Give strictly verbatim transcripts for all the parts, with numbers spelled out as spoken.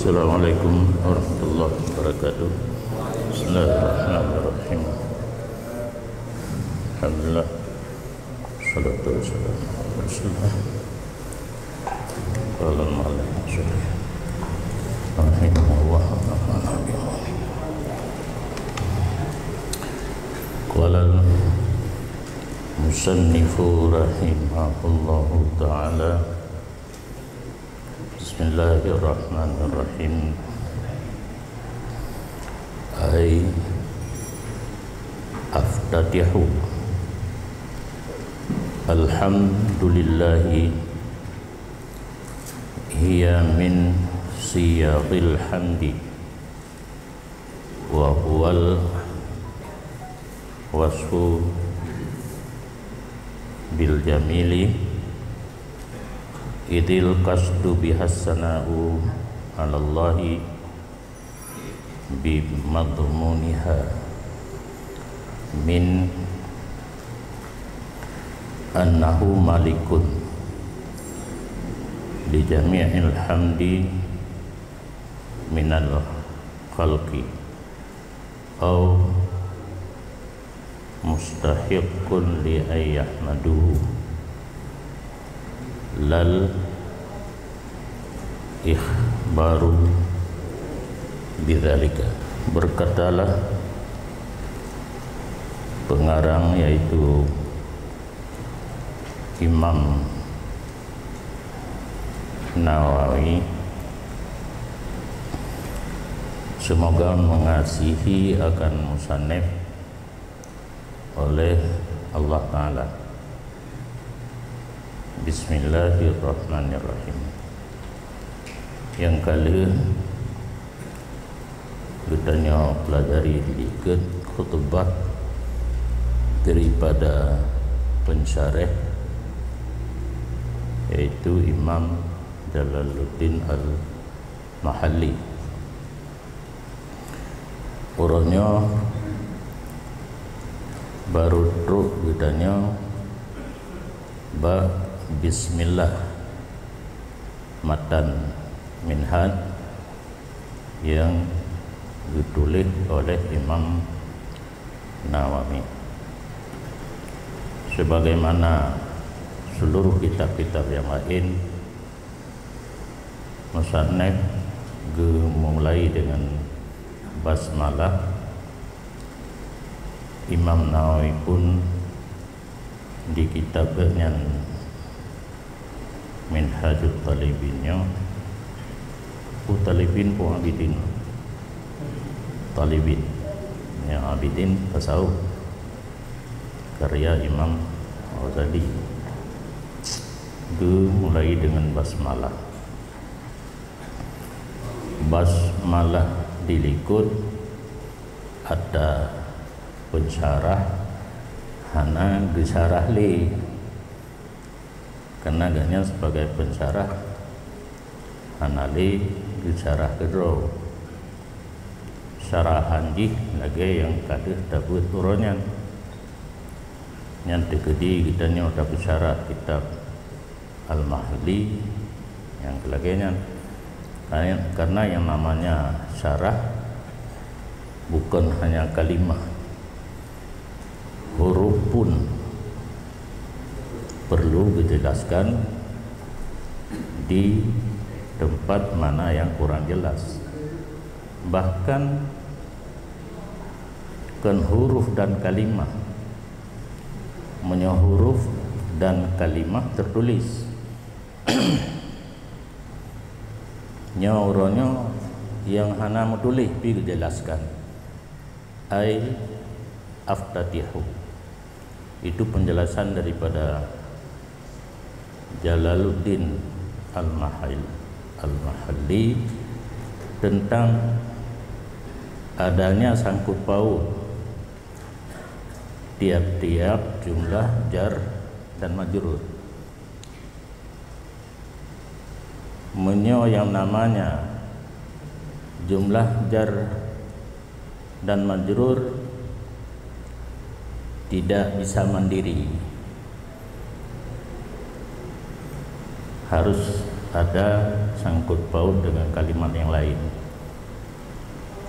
Assalamualaikum warahmatullahi wabarakatuh. Bismillahirrahmanirrahim. Alhamdulillah. Salatu wassalamu ala Rasulillah. Qala al-muallif rahimahullah. Qala al-musannifu rahimahullahu ta'ala. Bismillahirrahmanirrahim. Ai aftatihu. Alhamdulillahi hiya min siyaghil hamdi. Wa huwal wasfu bil jamili, idil qasdu bihas sana'u 'alallahi bi madmuniha min annahu malikun li jami'il hamdi minal khalqi, au mustahiqqun li an yahmaduhu, lal ikhbaru bidzalika. Berkatalah pengarang, yaitu Imam Nawawi, semoga mengasihi akan musannif oleh Allah Ta'ala. Bismillahirrahmanirrahim. Nyang ka lheueh geutanyoe pelajari dikeue khutbah daripada pensyarah, yaitu Imam Jalaluddin Al-Mahalli. Uroe nyoe barô trok geutanyoe bak bismillah, matan Minhaj nyang geutuléh oleh Imam Nawawi. Sebagaimana seluruh kitab-kitab nyang laén, musannif geumulai deungon basmalah, Imam Nawawi pun di kitab geuh nyan Minhajut Talibin nyoe. Oh, Talibin peue Abidin? Talibin. Ya, Abidin tasawuf. Karya Imam Ghazali. Geumulai deungon basmalah. Basmalah dilikot, ata pensyarah hana geusyarah lé. Karena gobnyan sebagai pensyarah hana lé geusyarah keudroe. Syarahan jih lagée nyang ka deuh tabeuet uroe nyan. Nyan teukeudi geutanyoe tapeusyarah kitab Al-Mahalli nyang lagée nyan. Karena, karena yang namanya syarah bukan hanya kalimah, huruf pun perlu dijelaskan di tempat mana yang kurang jelas. Bahkan kon huruf dan kalimah. Meunyoe huruf dan kalimah tertulis, nyoe uroe nyoe nyang hana meutuléh pi geujelaskan. Ai aftatihu. Itu penjelasan daripada Jalaluddin Al-Mahal-, Al-Mahalli tentang adanya sangkut paut tiap-tiap jumlah jar dan majrur. Meunyoe nyang namanya jumlah jar dan majrur tidak bisa mandiri, harus Ada sangkut paut dengan kalimat yang lain.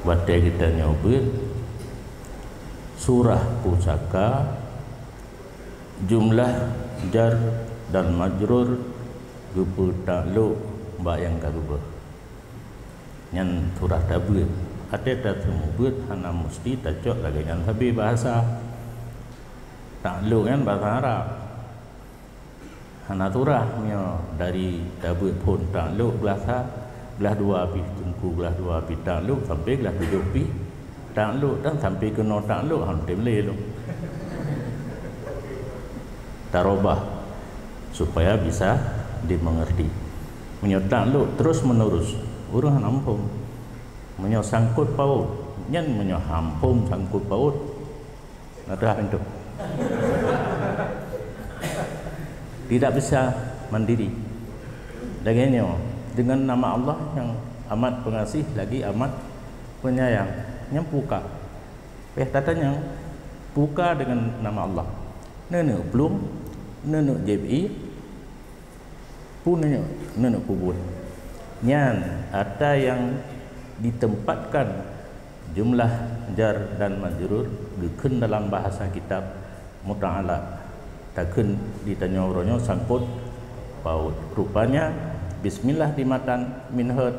Watée geutanyoe beuet surah pusaka, jumlah jar dan majrur geupeutak lok bak nyang ka geubeuet. Nyan surah tabeuet. Até taseumeubeuet hana musti tacok lagée nyan sabe bahasa. Taklok nyan bahasa Arab. Hana surah meunyoe dari tabeuet phon taklok blah sa, blah dua pih teungku, blah dua pih taklok, sampai blah tujoh pih taklok, dan sampai keunoe taklok han tem lé lom. Tarobah supaya bisa dimengerti. Meunyoe taklok terus menerus, ureuëng hana muphom. Meunyoe sangkut paut, nyan meunyoe han muphom sangkut paut, nah, dah pintu. Tidak bisa mandiri. Lagée nyoe, dengan nama Allah yang amat pengasih lagi amat penyayang, nyang puka. Eh, tatanyong, puka dengan nama Allah. Neuneuek plueng, neuneuek jeb ie, pun neuneuek, neuneuek peubuet. Nyan ata nyang ditempatkan jumlah jar dan majrur geukheun dalam bahasa kitab muta'alaq. Takheun di tanyoe uroe nyoe sangkut paut. Rupanya, bismillah di matan Minhaj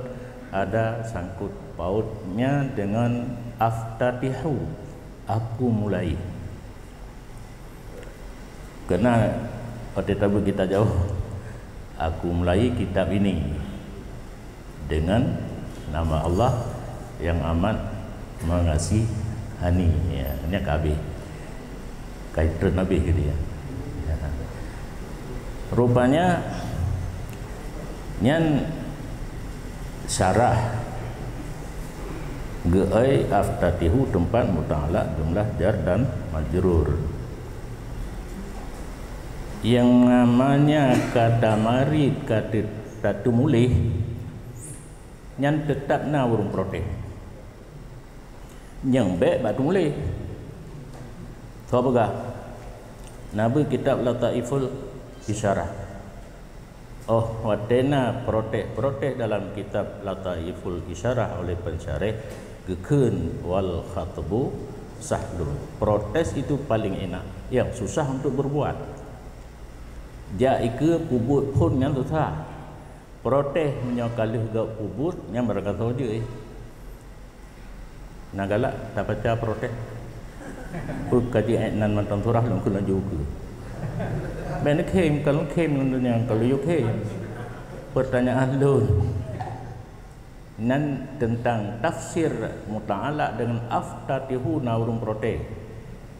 ada sangkut pautnya dengan aftatihu, aku mulai. Karena watée tabeuet kitab jaweueb, aku mulai kitab ini dengan nama Allah yang amat mengasihani. Ya, nyan ka habéh. Ka treun habéh gitu ya. Ya. Rupanya nyan syarah geuai aftatihu teumpat muta'alaq jumlah jar dan majrur. Yang namanya kata marit, kata tatu mulih, nyan tetap na ureuëng protes. Nyang bék bak teumuléh. Soe peugah? Na beuet kitab Lataiful Isyarah. Oh, watée na protes-protes dalam kitab Lataiful Isyarah oleh pensyarah, geukheun wal khatbu sahlun. Protes itu paling enak, yang susah untuk berbuat. Jak ikeue peubuet phon nyan susah. Protes meunyoe ka lheueh gob peubuet, nyan barangkasoe jeuet. Na galak tabaca protes. Peue ka jiék nan mantong surah lôn keuneuk laju ukeue. Bék neukhém, ka lôn khém ngon donya, ka lôn yue khém. Peurtanyaan lôn. Nan teuntang tafsir muta'alaq deungon aftatihu na ureuëng protes.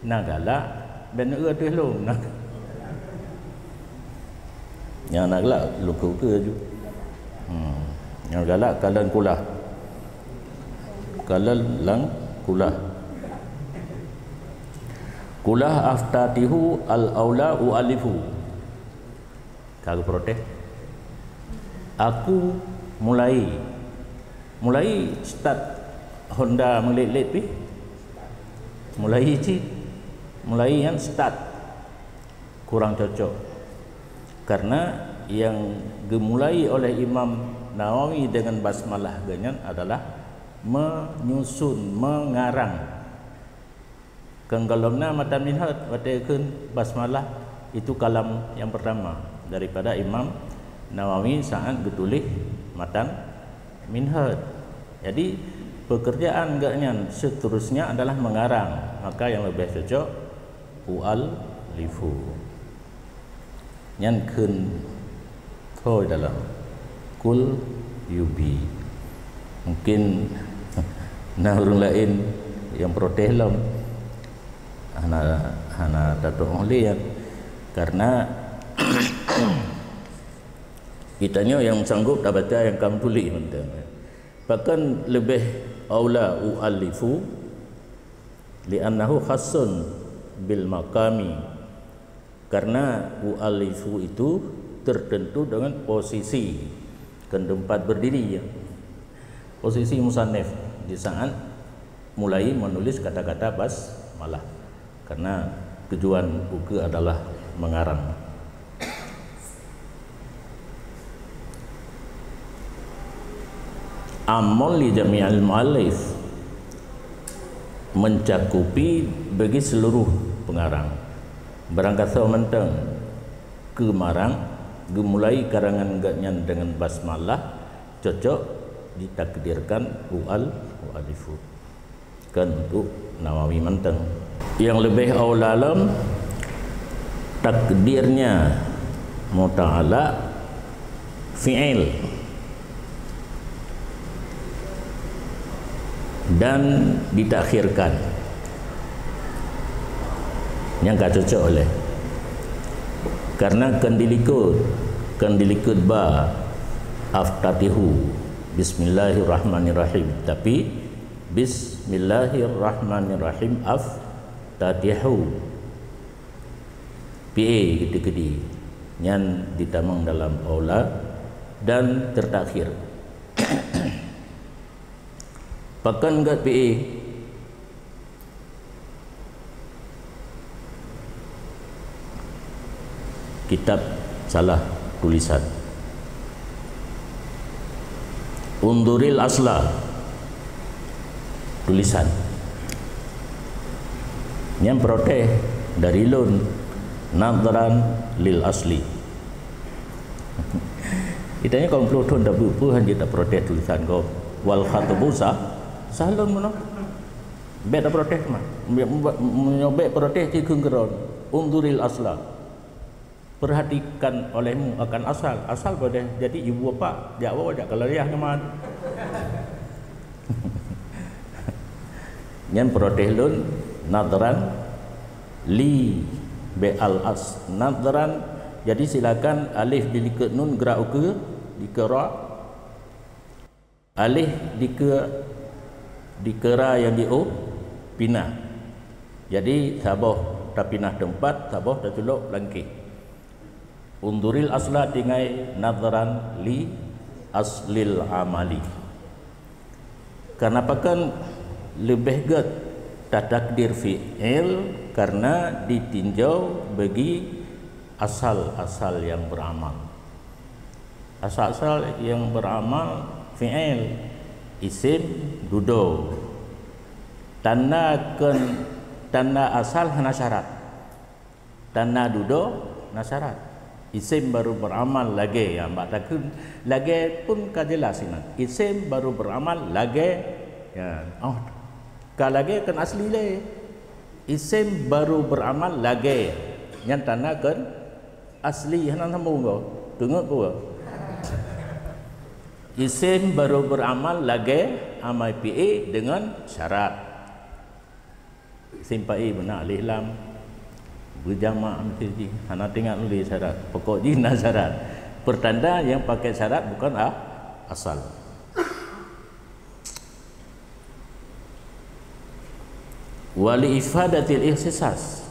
Na galak, bék neueu ateueh lôn. Nyang na galak, lôn keu-keu laju. Hmm. Nyang galak kalon kulah. Kalon lam kulah. Kulah aftatihu al-aula u'allifu. Ka geuprotes. Aku mulai. Mulai start Honda meulet-let pih. Mulai cit. Mulai nyan start. Kurang cocok. Karena yang geumulai oleh Imam Nawawi dengan basmalah geuh nyan adalah menyusun, mengarang. Keu gohlom na matan Minhaj, watée kheun basmalah, itu kalam yang pertama daripada Imam Nawawi saat geutuléh matan Minhaj. Jadi, pekerjaan geuh nyan seterusnya adalah mengarang, maka yang lebih cocok u'allifu. Nyan kheun thoi dalam kul yubi. Mungkin na ureuëng laén nyang protes lom. Hana, hana tateu'oh lé nyan. Karena geutanyoe nyang sanggob tabaca nyang ka meutuléh mantong. Bahkan leubeh aula u'allifu li'annahu khassun bil maqami. Karena u'allifu itu tertentu dengan posisi, kon teumpat berdiri, ya. Posisi musannif di saat mulai menulis kata-kata basmalah. Karena tujuan ukeue adalah mengarang. Amun li jami'il mu'allif, mencakupi bagi seluruh pengarang. Barangkasoe mantong keu marang, geumulai karangan gobnyan deungon basmalah, cocok ditakdirkan ual mu'allifu. Kan untuk Nawawi mantong. Yang lebih aula lom, takdirnya muta'alaq fi'il dan ditakhirkan. Nyang ka cocok lé. Karena kan dilikot, kan dilikot ba aftatihu, bismillahirrahmanirrahim. Tapi bismillahirrahmanirrahim aftatihu. P A gitu-gitu. Nyan ditamong dalam aula dan tertakhir. Pakon gét P A? Kitab salah tulisan. Unduril asla, tulisan. Nyan protes dari lôn, nadharan lil asli. Itanya kaum puluh thon dah buku hanya tak protes tulisan kau. Wal khatabu sah, sah lôn meunoe. Bèk dah protes mah. Meunyoe bèk protes, cikheun keudroe. Unduril asla. Perhatikan olehmu akan asal. Asal boleh jadi ibu bapa. Jak bawa jak kalau yah nyaman. Nyan protes lôn, nadharan li, bèk al as, nadharan. Jadi silakan alif dilikot nun gerak ukeue, dikeura. Alif dikeue, dikeura nyang di u pinah. Jadi saboh tapinah teumpat, saboh taculok langkeh. Unduril asla tinggai nadharan li aslil amali. Karena pakon leubeh gét tatakdir fi'il, karena ditinjau bagi asal-asal nyang beramal. Asal-asal nyang beramal fi'il, isim, dudoe. Tanda kon, tanda asal hana syarat. Tanda dudoe na syarat. Isim baru beramal lagèe, ya, bak takheun lagèe pun ka jelas inan. Isim baru beramal lagèe. Ya, oh, ka lagèe kon asli lé. Isim baru beramal lagèe. Nyan tanda kon asli, hana sambung ko. Teungeut ko. Isim baru beramal lagèe amai fi'il deungon syarat. Isim fi'il beuna alif lam. Beujamak meusti jih. Hana teuingat lé syarat. Pokok jih na syarat. Pertanda nyang pakai syarat bukan a-, asal. Wa li ifadatil ikhtisas.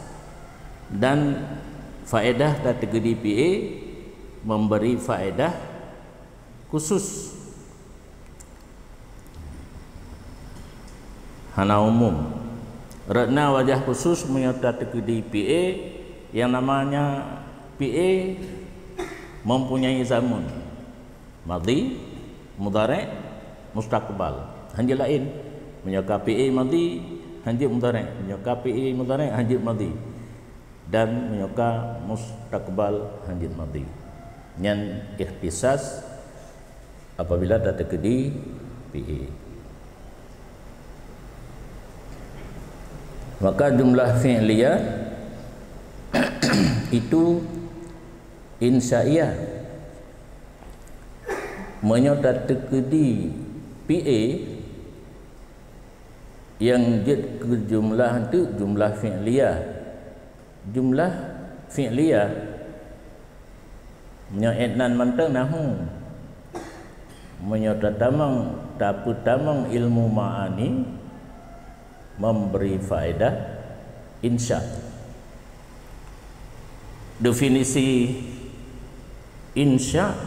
Dan faedah tateukeudi fi'il memberi faedah khusus. Hana umum. Rot na wajah khusus meunyoe tateukeudi fi'il nyang namanya fi'il mempunyai zaman. Madhi, mudhari', mustaqbal. Hanjeuet laén. Meunyoe ka fi'il madhi, hanjeuet mudhari'. Meunyoe ka fi'il mudhari', hanjeuet madhi. Dan meunyoe ka mustaqbal, hanjeuet madhi. Nyan ikhtisas apabila tateukeudi fi'il. Maka jumlah fi'liyah itu insya'iyah. Meunyoe tateukeudi fi'il nyang jeuet keu jumlah tu jumlah fi'liyah. Jumlah fi'liyah, meunyoe étnan mantong nahu. Meunyoe tatamong, tapeutamong ilmu ma'ani, memberi faedah insya. Definisi insya,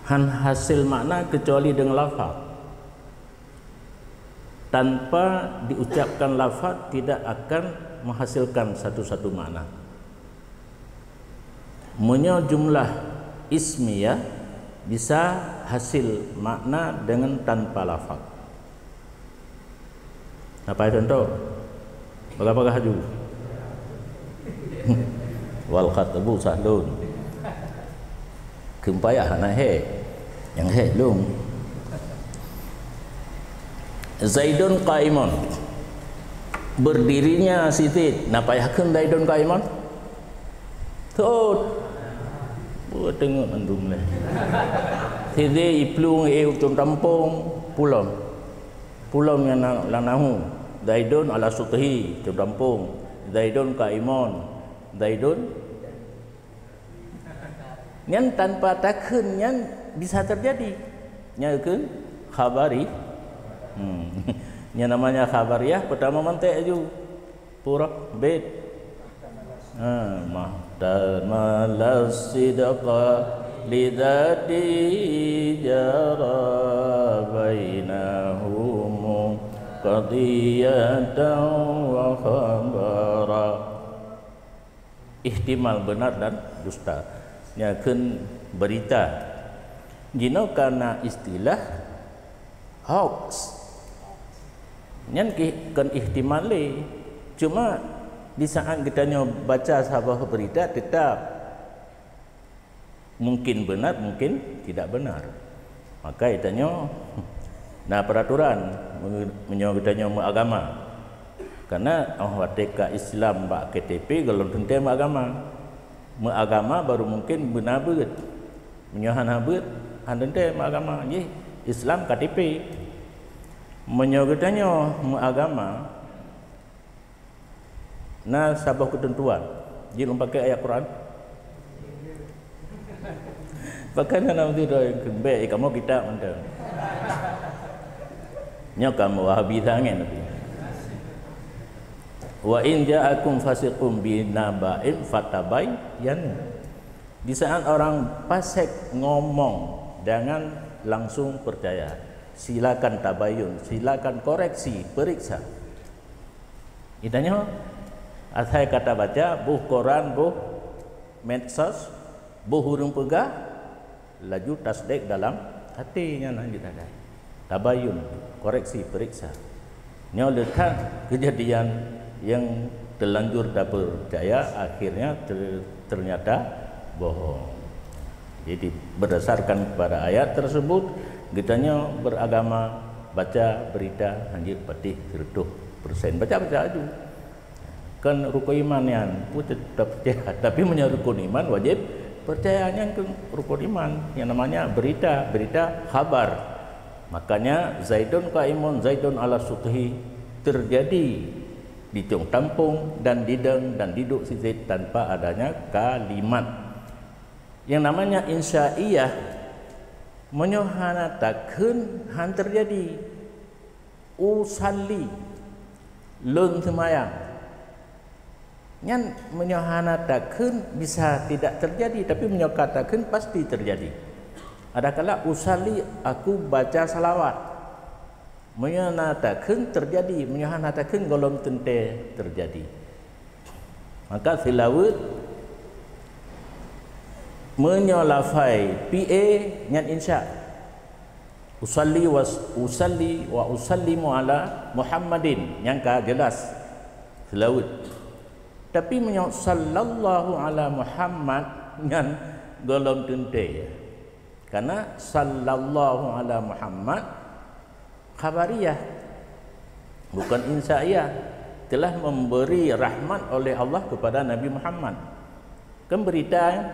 han hasil makna kecuali deungon lafaz. Tanpa diucapkan lafaz tidak akan menghasilkan satu-satu makna. Meunyoe jumlah ismiyah, Bisa hasil makna dengan tanpa lafaz. Apa contoh? Bagah-bagah aju. Wal khatbu sahlun. Keumpayah hana he. Nyang he lung. Zaidun qaimun. Berdirinya si Zaid. Napa yah kheun Zaidun qaimun? Thot. Buat tengok mandum leh. Si Zaid iplueng e ucung tampong pulom. Pulom nyang na-, lam nahu. Zaidun ala suthi, ucung tampong. Zaidun qaimun. Zaidun. Nyan tanpa takheun nyan bisa terjadi. Nyan kheun khabari. Hmm. Nyan namanya khabariyah, pertama mantek aju. Pura, bait. Ha, mahtamala sidqa lidzati jara bainahum qadiyatan wa khabara. Ihtimal benar dan dusta. Nyan kheun berita. Jinoe kana istilah hoax. Nyan ki-, kon ihtimal lé. Cuma di saat geutanyoe baca saboh berita, tetap mungkin benar, mungkin tidak benar. Maka geutanyoe na peraturan me-, meunyoe geutanyoe meuagama. Karena oh watée ka Islam bak K T P gohlom teuntée meuagama. Meuagama baru mungkin beuna beuet. Meunyoe hana beuet, hana teuntée meuagama. Jih Islam K T P. Meunyoe geutanyoe meuagama, na saboh keuteuntuan. Jih lôn pakai ayat Quran. Pakon hana meusidroe keumbek, eh, kamoe kitab mantong. Nyoe kamoe Wahabi sangat tapi. Wa in ja'akum fasiqun binaba'in fatabayyanu. Di saat orang fasik ngomong, jangan langsung percaya. Silakan tabayun, silakan koreksi, periksa. Geutanyoe asai ka tabaca, boh koran, boh medsos, boh ureuëng peugah, laju tasdek dalam até nyan lanjut sagai. Tabayun, koreksi, periksa. Nyoe le that keujadian nyang teulanjur tapeucaya, akhirnya ter-, ternyata bohong. Jadi, berdasarkan kepada ayat tersebut, geutanyoe beragama, baca berita hanjeuet patéh seratus persen. Baca-baca aju. Kan rukun iman nyan, pun tetap percaya. Tapi meunyoe rukun iman, wajib percaya nyan keu rukun iman. Yang namanya berita, berita khabar. Makanya, Zaidun qaimun, Zaidun ala suthi terjadi di cong tampong dan dideng dan diduk si Zaid tanpa adanya kalimat. Yang namanya insya'iyah, meunyoe hana takheun, han terjadi. Usalli, lôn seumayang. Nyan meunyoe hana takheun, bisa tidak terjadi, tapi meunyoe ka takheun, pasti terjadi. Adakala usalli, aku baca salawat. Meunyoe na takheun, terjadi. Meunyoe hana takheun, gohlom teuntée terjadi. Maka seulaweuet, meunyoe lafai P A, nyan insya. Usalli was-, usalli wa usallimu ala Muhammadin, nyang ka jelas seulaweuet. Tapi meunyoe sallallahu ala Muhammad, nyan gohlom teuntée. Karena sallallahu ala Muhammad khabariyah, bukan insya'iyah, telah memberi rahmat oleh Allah kepada Nabi Muhammad. Kan berita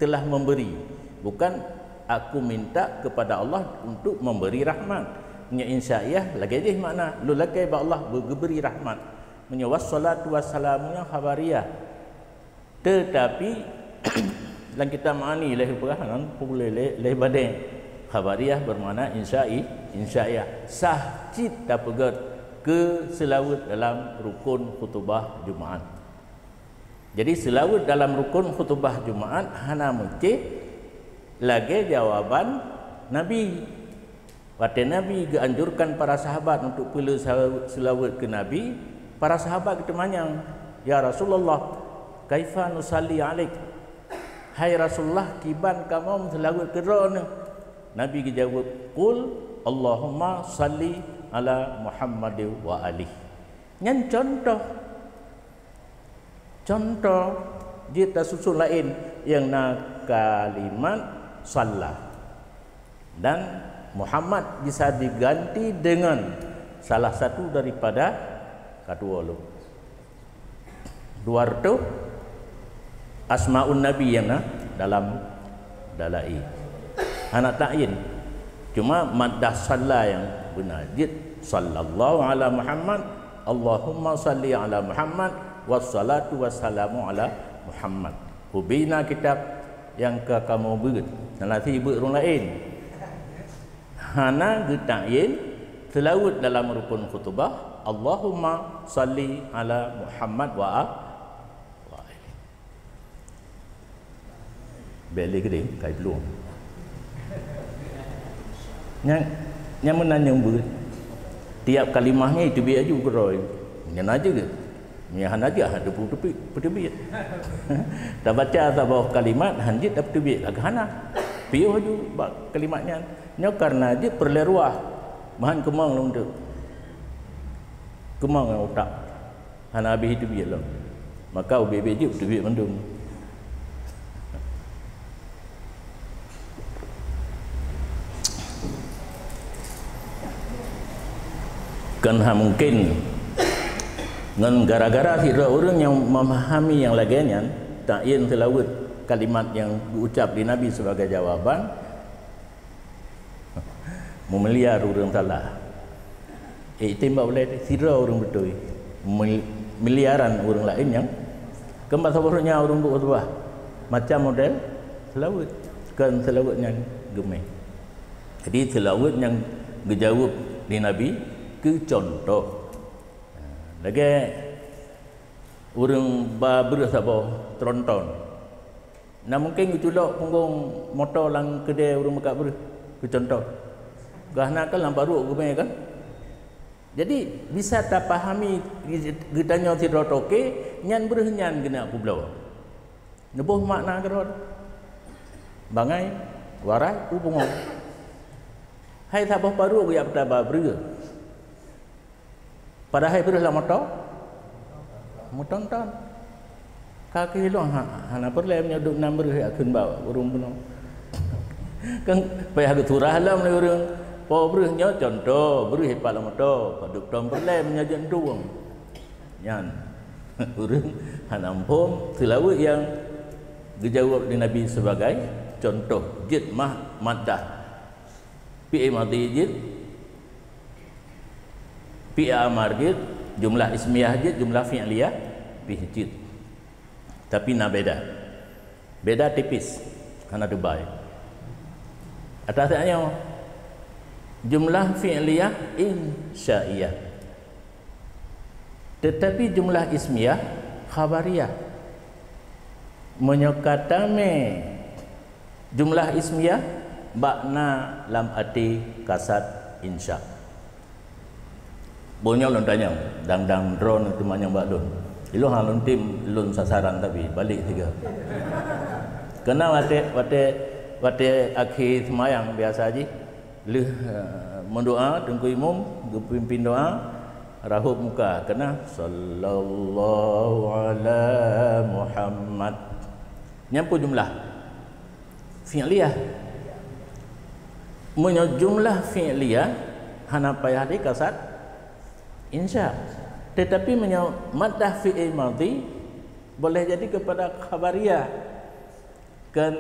telah memberi, bukan aku minta kepada Allah untuk memberi rahmat. Nya insya'iyah lagée jih makna, lôn lakée bak Allah beu-, geubri rahmat. Meunyoe wassalatu wassalamunya khabariyah. Teutapi, lam kitab ma'ani lheueh peugah ngon peureulée lé, lé badée. Khabariyah bermakna insya'i-, insya'iyah. Sah cit tapeugét keu seulaweuet dalam rukun khutubah Jumaat. Jadi, seulaweuet dalam rukun khutubah Jumaat hana meucéh lagée jawaban Nabi. Watée Nabi geuanjurkan para sahabat untuk peuleueh seulaweuet keu Nabi, para sahabat geuteumanyong, "Ya Rasulullah, kaifa nusalli alaik?" "Hai Rasulullah, kiban kamoe meuseulaweuet keu droeneuh?" Nabi geujaweueb, "Qul Allahumma salli ala Muhammadin wa alih." Nyan contoh. Contoh, jeuet tasusun laén nyang na kalimat salla. Dan Muhammad bisa diganti dengan salah satu daripada kadua lom. Dua reutôh asmaun nabi nyang na dalam Dalail. Hana ta'yin. Cuma maddah salla nyang beuna. Jeuet, "Sallallahu ala Muhammad, Allahumma salli ala Muhammad, wassalatu wassalamu ala Muhammad." Ubena kitab nyang ka kamoe beuet, na lasi beuet ureuëng laén. Hana geuta'yin seulaweuet dalam rukun khutubah, "Allahumma salli ala Muhammad wa a-, wa ali." Bèk lé keudéh, kai peulueng. Nyang, nyang meunan nyang beuet. Tiap kalimah nyan teubiet aju keudroe. Nyan aja geuh. Meunyo hana jeuet, hana teupeu-, teupeu-, peuteubiet. Tabaca saboh kalimat, han jeuet tapeuteubiet, ka hana. Piôh aju bak kalimat nyan. Nyoe karena jeuet peureulèe ruah. Meuhan keumong lom teuk. Keumong ngon utak. Hana habéh teubiet lom. Maka ubé-bé jeuet teubiet mandum. Kan hana mungken. Ngon gara-gara sidroe ureuëng nyang memahami nyang lagèe nyan, ta'yin seulaweuet kalimat nyang geuucap lé Nabi sibagai jawaban, meumiliar ureuëng salah. Iktim bak ulèe sidroe ureuëng beutôi, mil-, miliaran ureuëng laén nyang keumah saboh nyan ureuëng buet khutubah. Macam model seulaweuet, kon seulaweuet nyang geumé. Jadi, seulaweuet nyang geujaweueb lé Nabi keu cuntoh. Lagèe ureuëng ba breueh saboh tronton. Na mungken geuculok punggong moto lam keudè ureuëng meukat breueh, keu cuntoh. Gah na kan lam paruek geumè kan? Jadi, bisa tapahami geutanyoe sidroe toke, nyan breueh nyan geuneuk peubloe. Neuboh makna keudroe. Bangai, warai, u pungo. Hai saboh paruek geujak peutaba breueh. Padahai breueh lam moto, meutonton. Ka keuh lôn ha-, hana peureulèe meunyoe duek nam breueh jak kheun bak ureueng bunoe. Kan payah geuturah lom lé ureueng. Po breueh nyoe cuntoh, breueh ipat lam moto, padub tom peureulèe meunyoe jeuet tueng. Nyan, ureueng hana muphom seulaweuet nyang geujaweueb lé Nabi sibagai cuntoh, jeuet mah maddah. Fi'il madhi jeuet, fi'il amar jeuet, jumlah ismiyah jeuet, jumlah fi'liyah pih jeuet. Tapi na beda. Beda tipis, hana teubai. Atas nyoe, jumlah fi'liyah insya'iyah. Teutapi jumlah ismiyah khabariyah. Meunyoe ka tamè jumlah ismiyah, bak na lam até kasat insya. Boh nyoe lôn tanyong, dang-dang droeneuh teumanyong bak lôn. Ilôn hana lôn tem lôn sasaran tapi balek sigoe. Keunan watèe, watèe, watèe akhé seumayang biasa jih, lheueh, eh, meudoa, Teungku Imum geupimpin doa, rahot muka, keunan, "Sallallahu ala Muhammad." Nyan peue jumlah? Fi'liyah. Meunyoe jumlah fi'liyah, hana payah lé kasat insya. Teutapi meunyoe maddah fi'il madhi, boleh jadi keupada khabariyah. Kan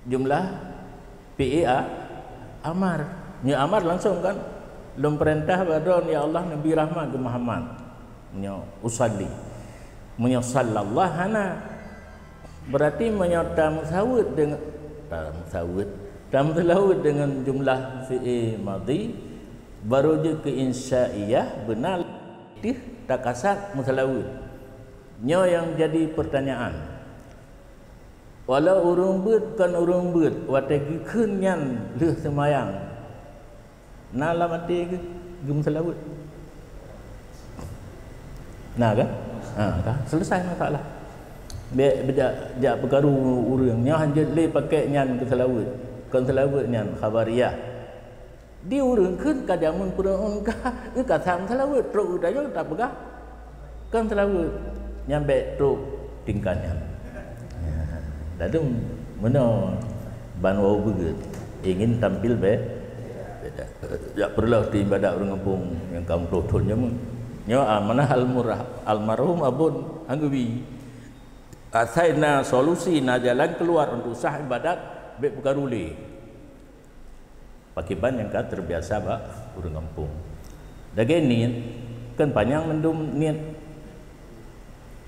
jumlah fi'il a-, amar. Nyoe amar langsung kan, "Lôn peurintah bak droen, ya Allah, neubi rahmat keu Muhammad." Nyoe usalli. Meunyoe sallallah hana. Berarti meunyoe tameuseulaweuet deungon, tameuseulaweuet, tameuseulaweuet deungon jumlah fi'il madhi, barô jeuet keu insya'iyah, beuna teuh takasat meuseulaweuet. Nyoe nyang jadi peurtanyaan. Walau ureueng beuet kon ureueng beuet, watèe geukheun nyan lheueh seumayang, na lam até geu-, geumeuseulaweuet? Na kan? Ha, kan? Selesai masalah. Bèk beujak, jak peukaru ureueng. Nyoe hanjeuet lé pakèk nyan keu seulaweuet. Kon seulaweuet nyan, khabariyah. Di ureueng kheun ka jameun Firaun ka, eu ka sam seulaweuet, trok u tanyoe tapeugah kon seulaweuet. Nyan bèk trok tingkat nyan. Ladôm meunoe ban wau beugeuet. Ingin tampil bè-, beda. Jak peureulôh teuibadat ureueng gampông nyang ka meutôh thôn jameun. Nyoe amanah almurah-, almarhum Abon Anggeubi. Asai na solusi, na jalan keuluar untuk sah ibadat, bèk peukaru lé. Pakriban nyang ka teubiasa bak ureueng gampông. Lagèe niet, kan panyang mandum niet.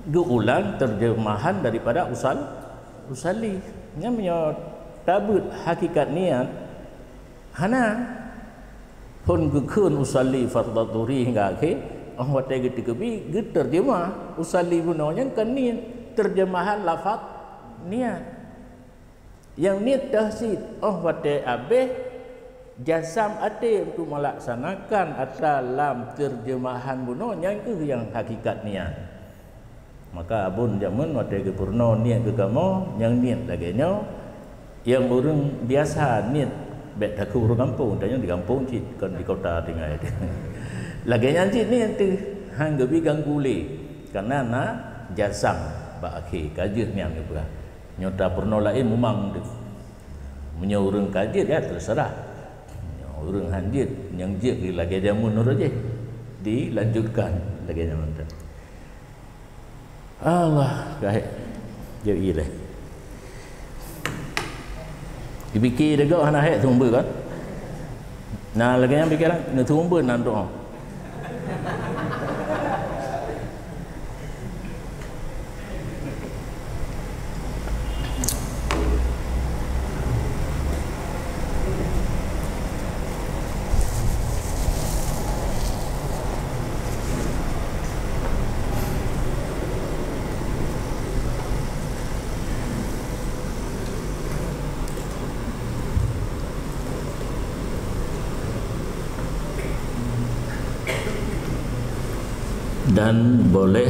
Geuulang terjemahan daripada usal-, usalli. Nyan meunyoe tabeuet hakikat niet, hana. Phon geukheun usalli fardhu dhuhri hingga akhé, 'oh watèe geuteukeubit, geuterjemah usalli bunoe nyan kon niet, terjemahan lafaz niet. Nyang niet teuh cit, 'oh watèe abéh jazam até untuk melaksanakan atra lam terjemahan bunoe, nyan kheueh nyang hakikat niet. Maka Abon jameun watèe geupeurunoe niet keu kamoe, nyang niet lagèe nyoe, nyang ureueng biasa niet bèk takheun ureueng gampông, tanyoe di gampông cit, kon di kota tinggai. Lagèe nyan cit niet teuh, han geubi ganggu lé, kareuna na jazam bak akhé, ka jeuet nyan geupeugah. Nyoe tapeurunoe laén mumang teuh. Meunyoe ureueng ka jeuet, ya, teuseurah. Meunyoe ureueng han jeuet, nyang jeuet lagèe jameun uroe jéh, dilanjutkan lagèe jameun teuh. Allah, ka hék. Jeuet ilèe. Dipike deungon hana hék sumber kan? Nah, lagèe nyan pikeran, neusumber nan doa. Dan boleh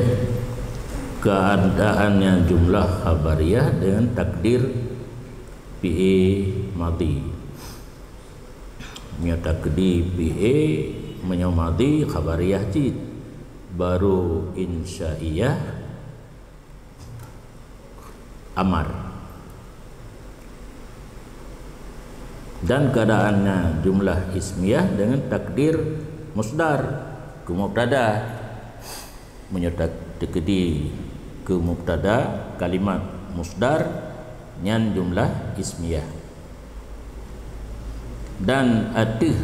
keadaannya jumlah khabariyah dengan takdir fi'il madhi. Meunyoe takdir fi'il, meunyoe madhi khabariyah cit, baru insya'iyah amar. Dan keadaannya jumlah ismiyah dengan takdir musdar keu mubtada. Meunyoe ta-, teukeudi keu mubtada kalimat musdar, nyan jumlah ismiyah. Dan ateueh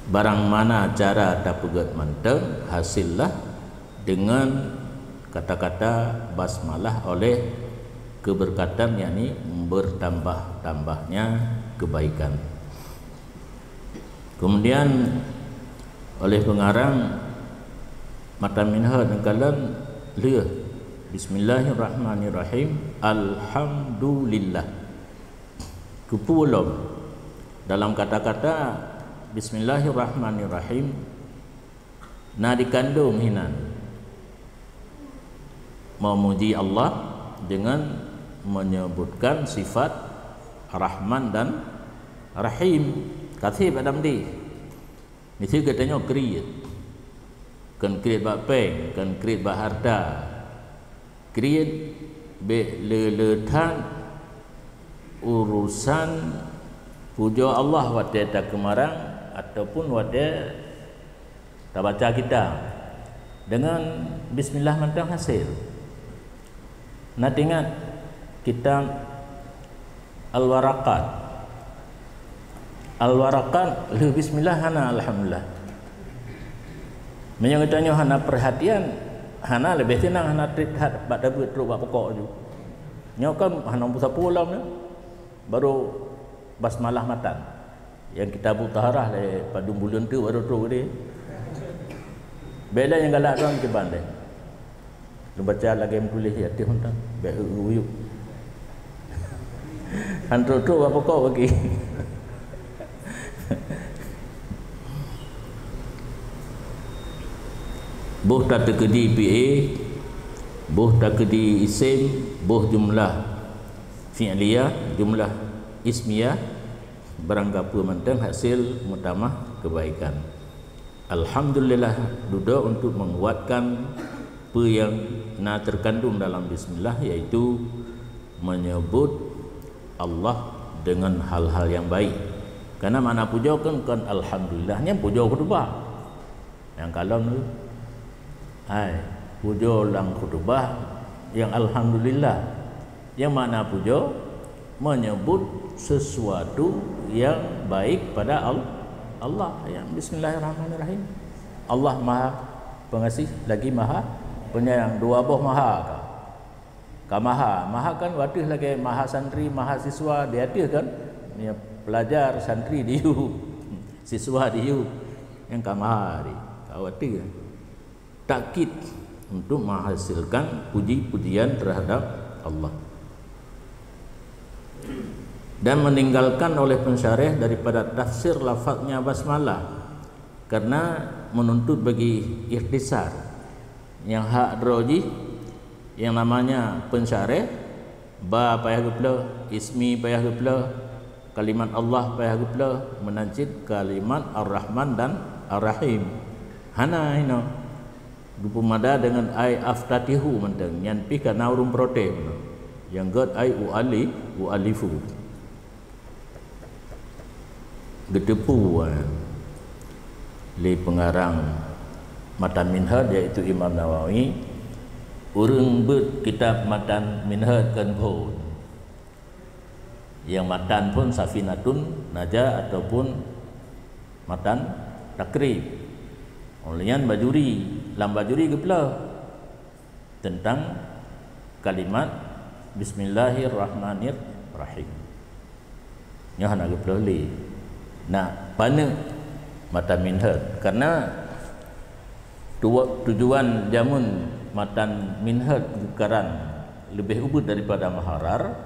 barang mana cara tapeugét mantong, hasillah dengan kata-kata basmalah oleh keberkatan, yakni bertambah-tambahnya kebaikan. Kemudian oleh pengarang Matan Minhaj neukalon lheueh, "Bismillahirrahmanirrahim, alhamdulillah." Keupeue lom dalam kata-kata Bismillahirrahmanirrahim na dikandong hinan memuji Allah dengan menyebutkan sifat Rahman dan Rahim. Ka sép Adam deh. Miseue geutanyoe kriet. Kon kriet bak péng, kon kriet bak hareuta. Kriet bèk le-le that urusan pujoe Allah watèe takeumarang ataupun watèe tabaca kitab. Deungon bismillah mantong hasé. Na teuingat kitab Al-Waraqat. Al-Waraqat lheueh bismillah hana alhamdulillah. Meunyoe geutanyoe hana peurhatian, hana leubeh seunang, hana trép that bak tabeuet trok bak pokok ju. Nyoe kan hana meusapeue lom nyoe. Barô basmalah matan. Nyang kitab Taharah lé padum buleuen teuk barô trok deh. Bèk lé nyang galak droe kiban deh. Neubaca lagèe meutuléh di ateueh mantong, bèk eu-eu uyuek. Han trok-trok bak pokok bagi. Boh tateukeudi P A, Boh takeudi isem, boh jumlah fi'liyah, jumlah ismiyah, barang gapeue mantong hasil meutamah keubaikan. Alhamdulillah, dudoe untuk menguatkan peue nyang na terkandung dalam bismillah, yaitu menyebut Allah dengan hal-hal yang baik. Karena makna pujoe kan, kan alhamdulillah, nyan pujoe khutbah. Nyang kalon tu, hai, pujoe lam khutbah nyang alhamdulillah. Nyang makna pujoe, menyebut sesuatu yang baik pada Al-, Allah. Yang Bismillahirrahmanirrahim. Allah Maha Pengasih lagi Maha Penyayang. Dua boh maha ka. Ka maha, maha kan watèe lagèe maha santri, maha siswa di ateueh kan? Ya, pelajar, santri diyue, siswa diyue. Nyang ka maha di, ka watèe. Takkid untuk menghasilkan puji-pujian terhadap Allah. Dan meninggalkan oleh pensyarah daripada tafsir lafaznya basmalah, karena menuntut bagi ikhtisar. Nyang hak droe jih, yang namanya pensyarah, ba payah geupeuleuh, ismi payah geupeuleuh, kalimat Allah payah geupeuleuh, meunan cit kalimat Ar-Rahman dan Ar-Rahim. Hana inoe. Geupeumada deungon ai aftatihu mantong, nyan pih ka na ureueng protes meunan. Nyang gèt ai uali-, ualifu. Geuteupeue, eh, lé peungarang matan Minhaj, yaitu Imam Nawawi, ureueng beuet kitab matan Minhaj kon phôn. Nyang matan phôn Safinatun Najah ataupun matan Takrib. Óh lheueh nyan Bajuri, lam Bajuri geupeuleueh teuntang kalimat Bismillahirrahmanirrahim. Nyoe hana geupeuleueh lé. Na paneuk matan Minhaj, karena tuwa-, tujuan jameun matan Minhaj geukaran leubeh ubit daripada Muharrar,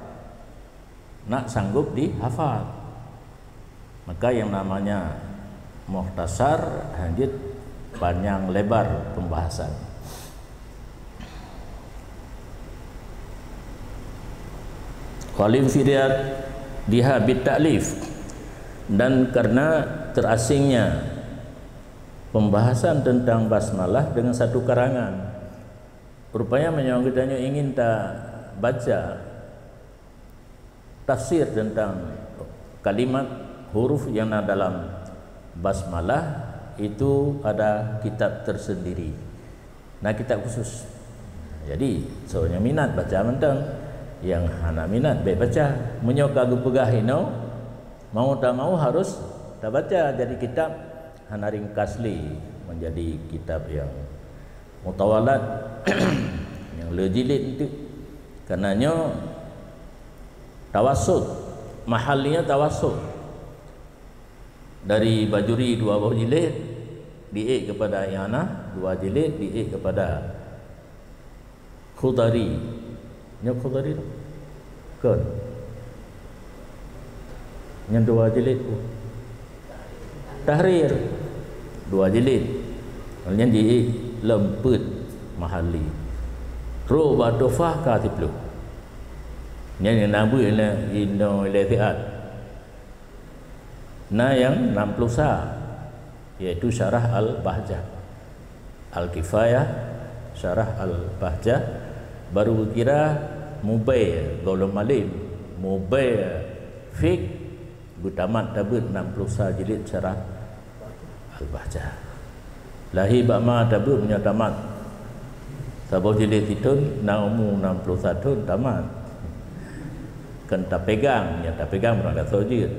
nak sanggup dihafal. Maka yang namanya mukhtasar hanjeuet panyang lebar pembahasan. Walinfiradiha bit ta'lif, dan karena terasingnya pembahasan tentang basmalah dengan satu karangan. Rupanya meunyoe geutanyoe ingin tabaca tafsir tentang kalimat huruf yang na dalam basmalah, itu ada kitab tersendiri. Na kitab khusus. Jadi, soe nyang minat baca mantong, nyang hana minat bèk baca. Meunyoe ka geupeugah inoe, mau tak mau harus tabaca. Jadi kitab hana ringkas lé, menjadi kitab yang mutawalat, nyang le jilid enteuk. Karena nyoe tawassut, mahalnya tawassut. Dari Bajuri dua boh jilid, diék kepada I'anah, dua jilid, diék kepada Khudari. Nyoe Khudari tu? Kon. Nyan dua jilid. Tahrir. Dua jilid. Nyan di leumpet Mahalli. Rôh bak Tuhfah ka siplôh. Nyan nyang na beuet inoe ilée siat. Na nyang nam ploh sa, yaitu Syarah Al-Bahjah. Al-Kifayah, Syarah Al-Bahjah, baru geukira mubée gohlom alim, mubée fiqh, beutamat tabeuet nam ploh sa jilid Syarah Al-Bahjah. Lahé bak ma tabeuet meunyoe tamat saboh jilid sithon, na umu nam ploh sa thon tamat. Kon tapegang, nyang tapegang meunan gasoe jeuet.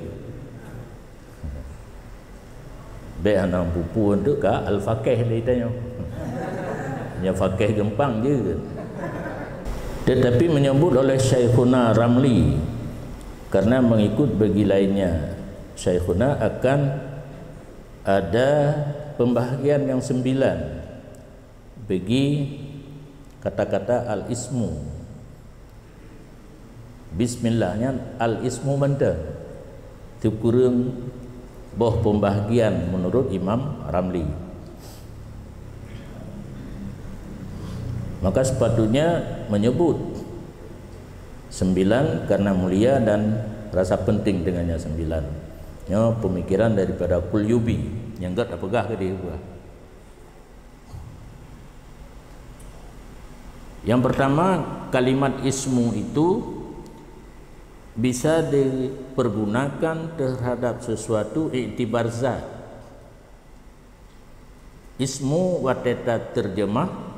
Bék hana pupu untuk ka Al-Faqih lé tanyoe. Nyoe Faqih geumpang jeuet. Tetapi menyebut oleh Syaikhuna Ramli, karena mengikut bagi lainnya, Syaikhuna akan ada pembahagian yang sembilan bagi kata-kata al-ismu. Bismillah nyan al-ismu mantong. Teukureueng boh pembahagian menurut Imam Ramli. Maka sepatutnya menyebut sembilan karena mulia dan rasa penting dengannya sembilan. Nyoe pemikiran daripada Qulyubi nyang gét tapeugah ke dia. Yang pertama, kalimat ismu itu bisa dipergunakan terhadap sesuatu iktibar zat. Ismu watée taterjemah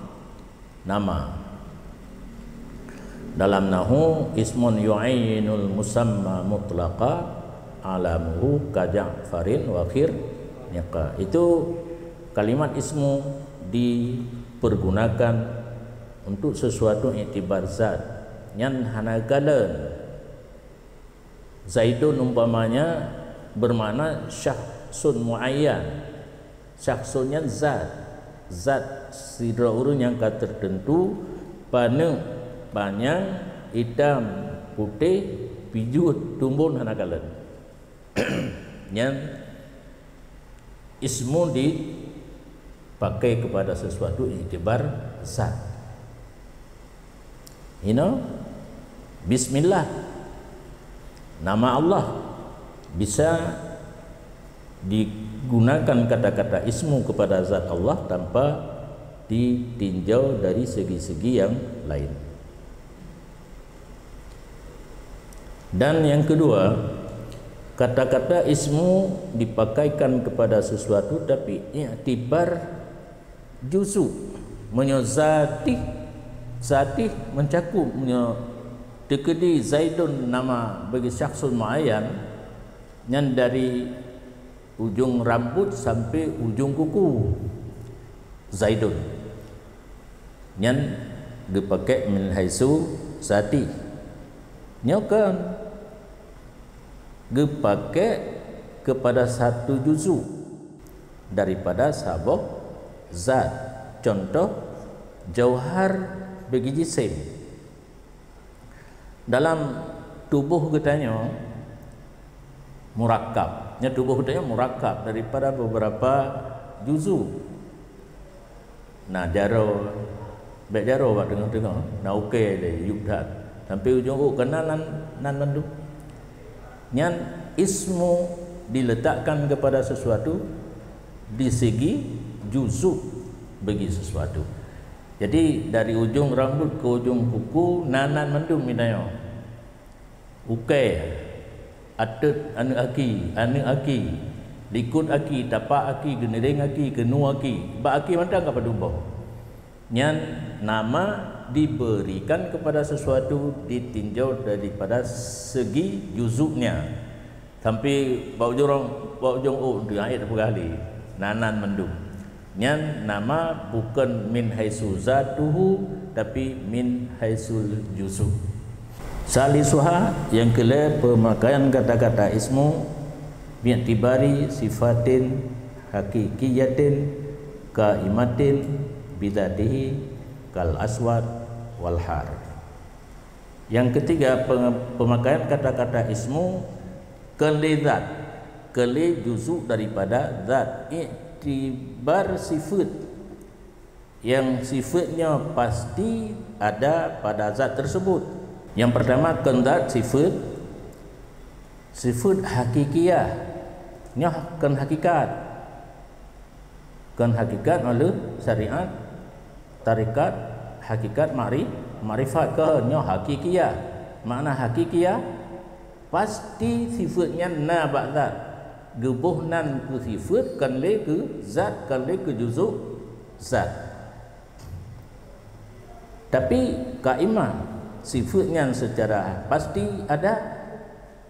nama. Dalam nahu, ismun yu'ayyinul musamma mutlaqa alamuhu ka Ja'farin wa khirniqa. Itu kalimat ismu dipergunakan untuk sesuatu iktibar zat. Nyan hana kalon. Zaidun umpamanya bermakna syakhsun muayyan. Syakhsun nyan zat. Zat sidroe ureuëng nyang ka tertentu, paneuk, panyang, itam, putéh, pijuet, tumbon hana kalon. Nyan ismu dipakai kepada sesuatu iktibar zat. Inoe, bismillah, nama Allah, bisa digunakan kata-kata ismu kepada zat Allah tanpa ditinjau dari segi-segi yang lain. Dan yang kedua, kata-kata ismu dipakaikan kepada sesuatu tapi iktibar juzu. Meunyoe zati, zati mencakup, meunyoe teukeudi Zaidun nama bagi syakhsun muayyan, nyan dari ujong rambut sampai ujong kuku Zaidun. Nyan geupakék min haitsu zati. Nyoe kan geupakék kepada satu juzu daripada saboh zat. Contoh, jauhar bagi jisim. Dalam tuboh geutanyoe murakkab. Nya tuboh geutanyoe murakkab daripada beberapa juzu. Na jaroe, bék jaroe bak teungoh-teungoh, na ukée lé, yub that. Sampai ujong ôk keunan nan, nan mandum. Nyan ismu diletakkan kepada sesuatu di segi juzu bagi sesuatu. Jadi, dari ujong rambut ke ujong kuku, na nan mandum geutanyoe. Ukée, ateuet aneuëk aki, aneuëk aki, likot aki, tapak aki, geuniréng aki, keunoe aki, bak aki mantong ka padub boh. Nyan nama diberikan kepada sesuatu ditinjau daripada segi juzuknya. Sampai bak ujong, bak ujong ôk tu, ayat peugah lé, na nan mandum. Nyan nama bukon min haitsu zatuhu, tapi min haitsul juzu. Salisuha, nyang keulhée, pemakaian kata-kata ismu bi'tibari sifatin haqiqiyatin qaimatin bidzatihi kal aswad wal har. Yang ketiga, pe-, pemakaian kata-kata ismu kon lé zat, kon lé juzuk daripada zat, iktibar sifat. Yang sifatnya pasti ada pada zat tersebut. Yang pertama, kon zat, sifat, sifat hakikiyah. Nyoe kon hakikat. Kon hakikat meulalu syariat, tarekat, hakikat makri-, makrifat, kon nyoe hakikiyah. Makna hakikiyah, pasti sifat nyan na bak zat. Geuboh nan keu sifat, kon lé keu zat, kon lé keu juzuk zat. Tapi kaimah, sifat nyan secara pasti ada,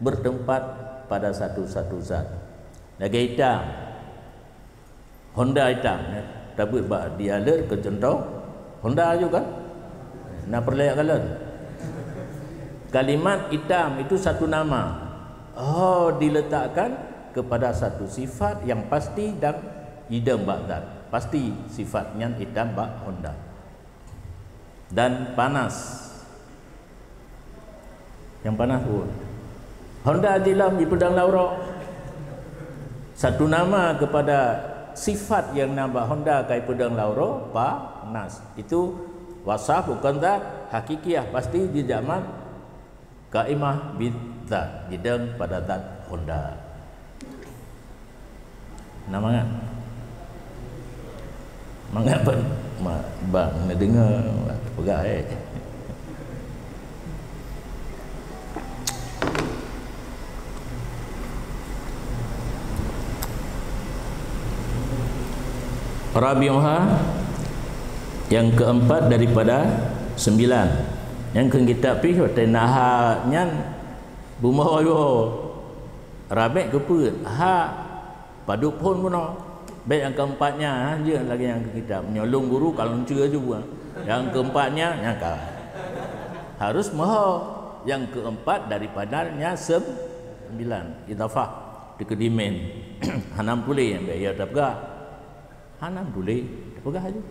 bertempat pada satu-satu zat. Lagée itam, Honda itam, ya. Tabeuet bak dealer keu contoh, Honda aju kan? Na peureulée kalon. Kalimat itam itu satu nama. Oh, diletakkan kepada satu sifat yang pasti dan idem bak zat. Pasti sifat nyan itam bak Honda. Dan panas. Nyang panas buet. Honda jilam jipeudong lam uroe. Satu nama kepada sifat nyang na bak Honda ka jipeudong lam uroe, panas. Itu Wasaf bukon zat, hakikiyah pasti di zaman qaimah bidzat, jidong pada zat Honda. Na mangat? Mangat ban, ma-, bang neudeungoe peugah, eh. Rabi'uha, yang keempat daripada sembilan. Nyang keu kitab pih watée na ha nyan bumoe yo. Rabi'u keupeuet, ha padub phon bunoe. Bék nyang keempatnya, ha, jeuet lagée nyang keu kitab. Nyoe lôn guru ka lôn ceue ju buah. Nyang keempatnya, nyang ka. Harus meuho. Yang keempat daripadanya sem-, sembilan. Idhafah. Teukeudi min. Hana meutuléh, bék ya tapeugah. Hana meutuléh, tapeugah aja.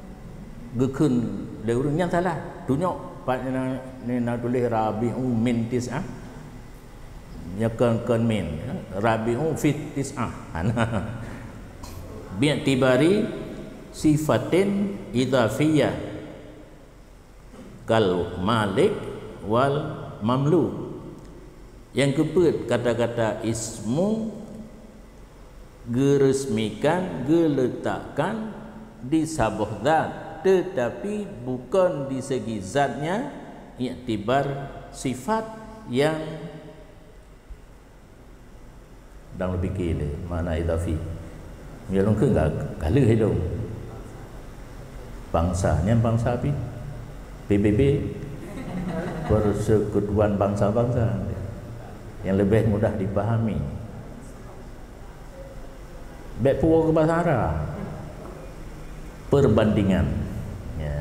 Geukheun lé ureuëng nyan salah. Tunyok pat na, na tuléh Rabi'u min tis'ah. Nya kon, kon min. Rabi'u fit tis'ah. Hana. Bi'tibari sifatin idhafiyah kal malik wal mamluk. Nyang keupeuet, kata-kata ismu geuresmikan, geuletakkan di saboh zat, tetapi bukon di segi zatnya, iktibar sifat nyang dang leupike lé makna idhafi. Ya lôn kheun ka, ka lheueh lôn. Bangsa, nyan bangsa pi. P B B, Persekutuan Bangsa-Bangsa. Yang lebih mudah dipahami. Bék puwoe keu bahasa Arab. Perbandingan. Ya.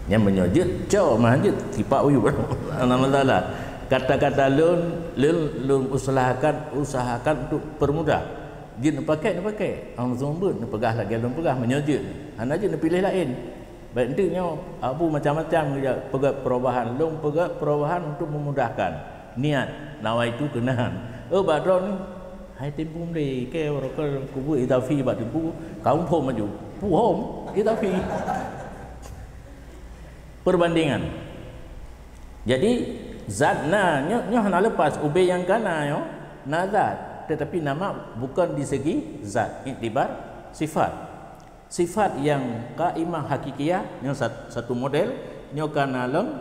Nyang meunyoe jeuet, cok mah jeuet, tipak uyup. Hana masalah. Kata-kata lôn, lôn, lôn usahakan, usahakan untuk permudah. Jeuet neupakai, neupakai. Langsung beuet, neupeugah lagée lôn peugah, meunyoe jeuet. Hana jeuet neupiléh laén. Bék enteuk nyoe, Abu macam-macam geujak peugét perubahan. Lôn peugét perubahan untuk memudahkan. Niat, nawaitu keunan. Oh, bak droeneuh, hai timpum deh, keu rokon kubu idhafi bak timpum, kaum phom maju. Phom, idhafi. Perbandingan. Jadi, zat na, nyoe, nyoe hana lepas, ubé nyang ka na nyoe, na zat. Tetapi nama bukan di segi zat, iktibar sifat. Sifat nyang qaimah hakikiyah, nyoe sat-, satu model, nyoe ka na lom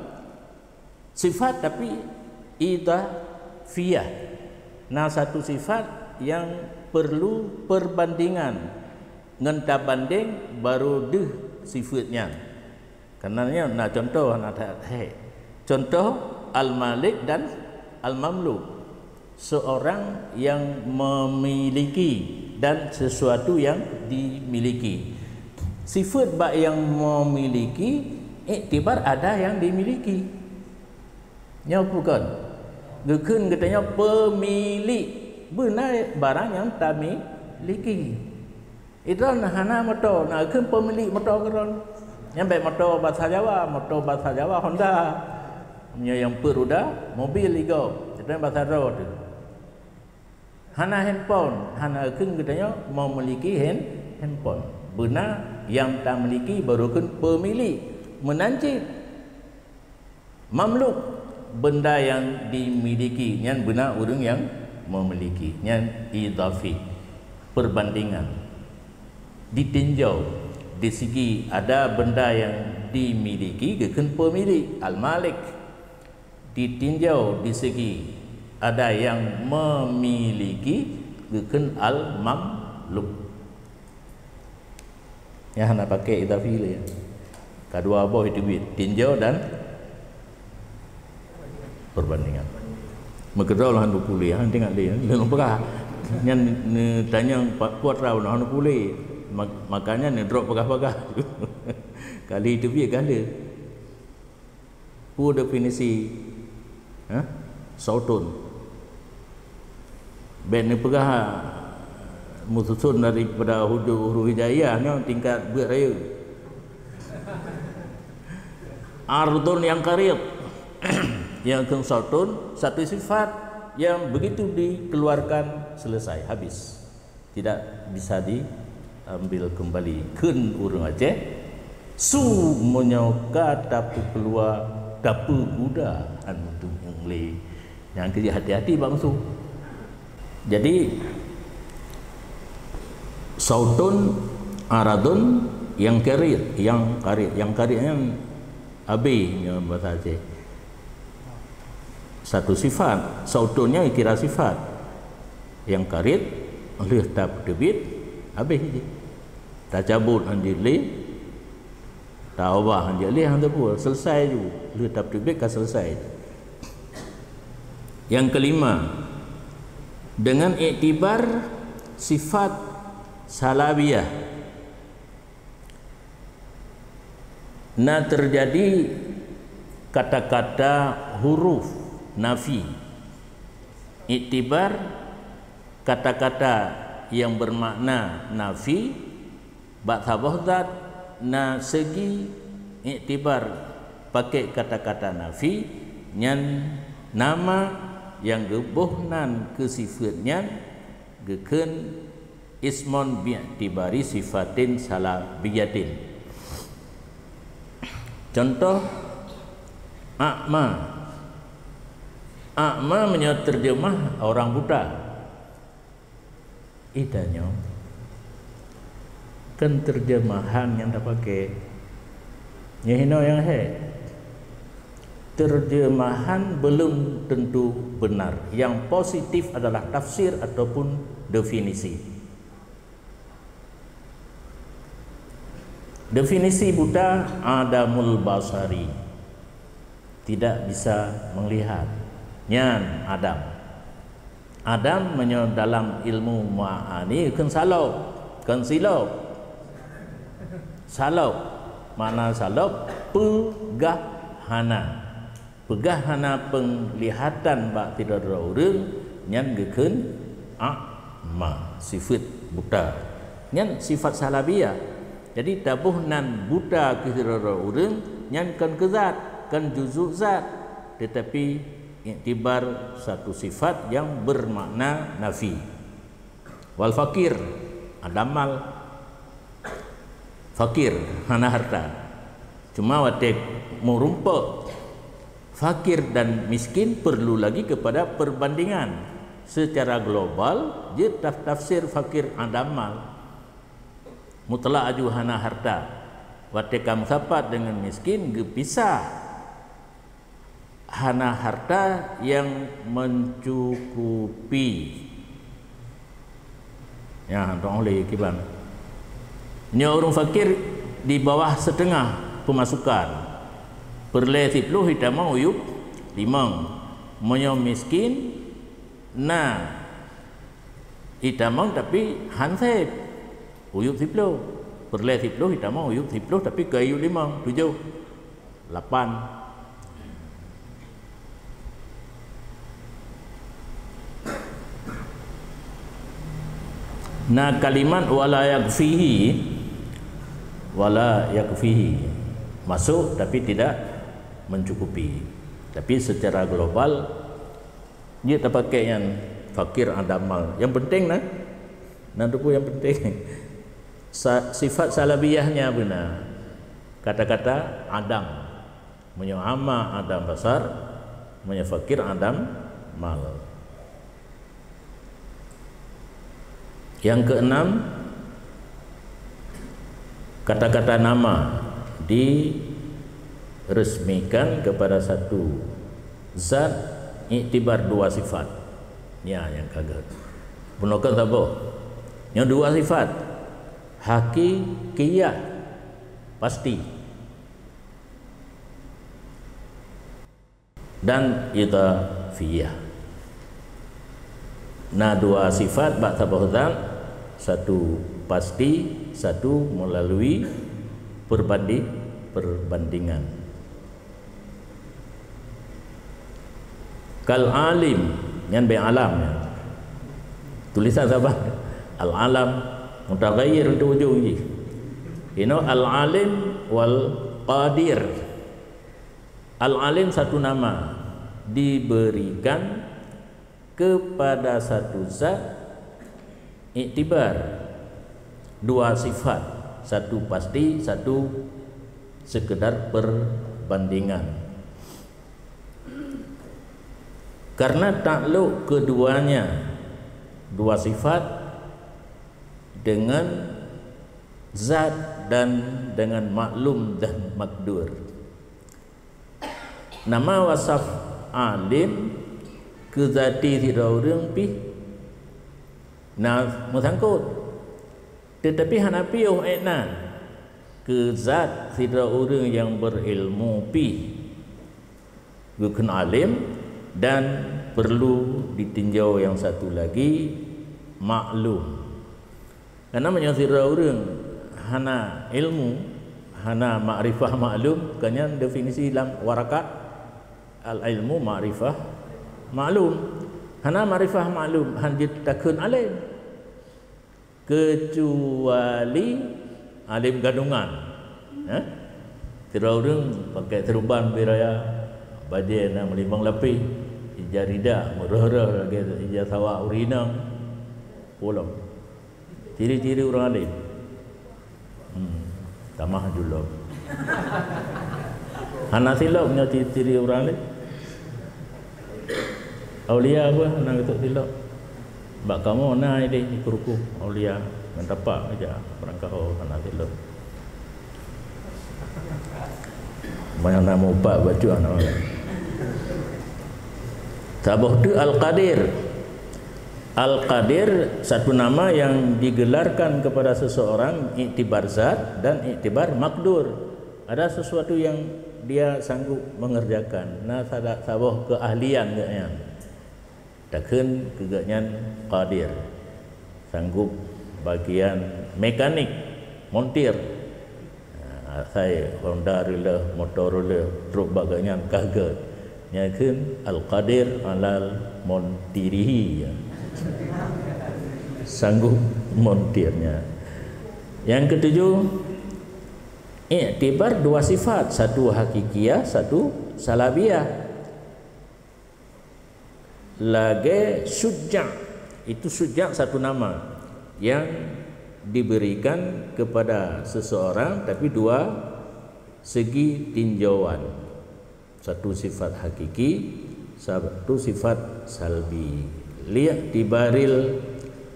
sifat tapi idhafiyah. Na satu sifat nyang perlu perbandingan, ngon tabandeng baru deuh sifat nyan. Karena nyoe na contoh, na that-, hek. Contoh Al-Malik dan Al-Mamluk. Seorang yang memiliki dan sesuatu yang dimiliki. Sifat bak yang memiliki, iktibar ada yang dimiliki. Nyoe bukan. Geukheun geutanyoe pemilik. Beuna barang nyang tamiliki. Idroen hana moto, na geukheun pemilik moto keudroen. Nyan bék moto basa Jawa, moto basa Jawa Honda. Nyoe nyang peuet roda, mobil igoe. Idroen basa droe teuh. Hana handphone, hana geukheun geutanyoe memiliki hand-, handphone. Beuna nyang tamiliki baru kheun pemilik. Meunan cit. Mamluk, benda yang dimiliki, nyan beuna ureuëng yang memiliki, nyan idhafi, perbandingan. Ditinjau, di segi ada benda yang dimiliki, geukheun pemilik, al-malik. Ditinjau di segi ada yang memiliki, geukheun al-mamluk. Nyang hana pakai idhafi lé. Kadua boh itu buet, tinjau dan perbandingan. Meukeudroe lah hana pulé, ha, tengok dia, leueng peugah. Nyan neutanyong pat kuat rau nah hana pulé. Mak-, makanya neudrop peugah-peugah. Kali itu buet kali. Peue definisi, ha? Sautun. Bék neupeugah meususon daripada hujung huruf hijaiyah nyoe tingkat beuet raya. Ardun yang karib. Yang keu sautun, satu sifat yang begitu dikeluarkan, selesai, habis. Tidak bisa diambil kembali. Kheun ureuëng Aceh, Su meunyoe ka tapeukeulua, tapeuguda, han meuteumèe lé. Nyang keu hati-hati bak su. Jadi, sautun, aradun, nyang karit, nyang karit, nyang karit nyan abéh nyoe bahasa Aceh. Satu sifat, sautun nyan kira sifat. Nyang karit, lheueh tapeuteubiet, abéh jih. Tacabot han jeuet lé, taubah han jeuet lé, han teupeu, selesai ju. Lheueh tapeuteubiet ka selesai. Yang kelima, dengan iktibar sifat salabiyah, na terjadi kata-kata huruf nafi. Iktibar kata-kata yang bermakna nafi, bak saboh zat na segi iktibar pakai kata-kata nafi, nyan nama nyang geuboh nan keu sifeut nyan geukheun ismon bi'tibari sifatin salabiyatin. Contoh, a'ma. A'ma meunyoe terjemah orang buta. Ih, tanyoe kan terjemahan nyang tapakai. Nyoe hinoe nyang hék. Terjemahan belum tentu benar. Yang positif adalah tafsir ataupun definisi. Definisi buta, adamul basari, tidak bisa melihat. Nyan adam. Adam meunyoe dalam ilmu ma'ani kheun salop, kheun silop. Salop, makna salop, peugah hana. Peugah hana peunglihatan bak sidroe-droe ureuëng, nyan geukheun a'ma, sifeut buta. Nyan sifat salabiyah. Jadi, taboh nan buta keu sidroe-droe ureuëng, nyan kon keu zat, kon juzuk zat, tetapi iktibar satu sifat yang bermakna nafi. Wal fakir, adam mal. Fakir, hana harta. Cuma watée meurumpok fakir dan miskin perlu lagi kepada perbandingan. Secara global, jeuet taf-, tafsir fakir adam mal. Mutlak aju hana harta. Watée ka meusapat deungon miskin, geupisah. Hana harta yang mencukupi. Ya, dong lé kiban. Nyoe ureuëng fakir di bawah setengah pemasukan. Peureulée siploh itamong uyueb limong. Meunyoe miskin, na itamong tapi han sép. Uyueb siploh. Peureulée siploh itamong uyueb siploh tapi keu uyueb limong, tujoh. Lapan. Na kalimat wala yakfihi, wala yakfihi. Masuk tapi tidak mencukupi. Tapi secara global, jeuet tapakai nyan fakir adam mal. Yang penting na, na tupu yang penting. Sa-, sifat salabiyahnya beuna. Kata-kata adam. Meunyoe ama adam basar, meunyoe fakir adam mal. Yang keenam, kata-kata nama diresmikan kepada satu zat iktibar dua sifat. Ya, yang kagak. Bunoe kan saboh. Yang dua sifat. Hakikiyah, pasti, dan idhafiyah. Na dua sifat bak saboh zat, satu pasti, satu melalui perbandi-, perbandingan. Kal alim, nyan bèk alam nyan. Tulisan saban. Al alam mutaghayyir untuk ujung jih. Inoe al alim wal qadir. Al alim satu nama diberikan kepada satu zat iktibar dua sifat, satu pasti, satu sekedar perbandingan. Karena takluk keduanya, dua sifat, dengan zat dan dengan maklum dan makdur. Nama wasaf alim keu zati sidroe ureuëng pih na meusangkot, teutapi hana piôh ék nan keu zat sidroe ureuëng nyang beurilmu pih. Geukheun alim dan perlu ditinjau yang satu lagi, maklum. Karena meunyoe sidroe ureuëng hana ilmu, hana makrifah maklum, kan nyan definisi lam warakat, al-ilmu makrifah maklum. Hana makrifah maklum, han jeuet takheun alim. Kecuali alim gadungan. Eh? Sidroe ureuëng pakai seuruban beu raya, bajée na meulimong lapéh, ija rida meureuh-reuh lagée ija sawa ureuëng inong. Pulang. Ciri-ciri ureuëng alim. Hmm, tamah julok. Hana silop nyoe ciri-ciri ureuëng alim. Aulia apa hana geutôk silop? Bak kamoe na ideh di Kruku aulia ngon tapak aja barangkaho hana silop. Banyak nama upat bacut nama. Saboh tu Al-Qadir. Al-Qadir satu nama yang digelarkan kepada seseorang iktibar zat dan iktibar makdur. Ada sesuatu yang dia sanggup mengerjakan. Nah, sada- saboh keahlian geuhnyan. Takheun keu geuhnyan qadir. Sanggup bagian mekanik, montir. Ha, asai Honda reuloh, motor reuloh, trok bak geuhnyan ka gét. Nyan kheun Al-Qadir alal montirihi. Sanggup montirnya. Yang ketujuh, iktibar dua sifat, satu hakikiyah, satu salabiyah. Lagée Syuja', itu Syuja' satu nama yang diberikan kepada seseorang, tapi dua segi tinjauan. Satu sifat hakiki, satu sifat salbi. Li'tibaril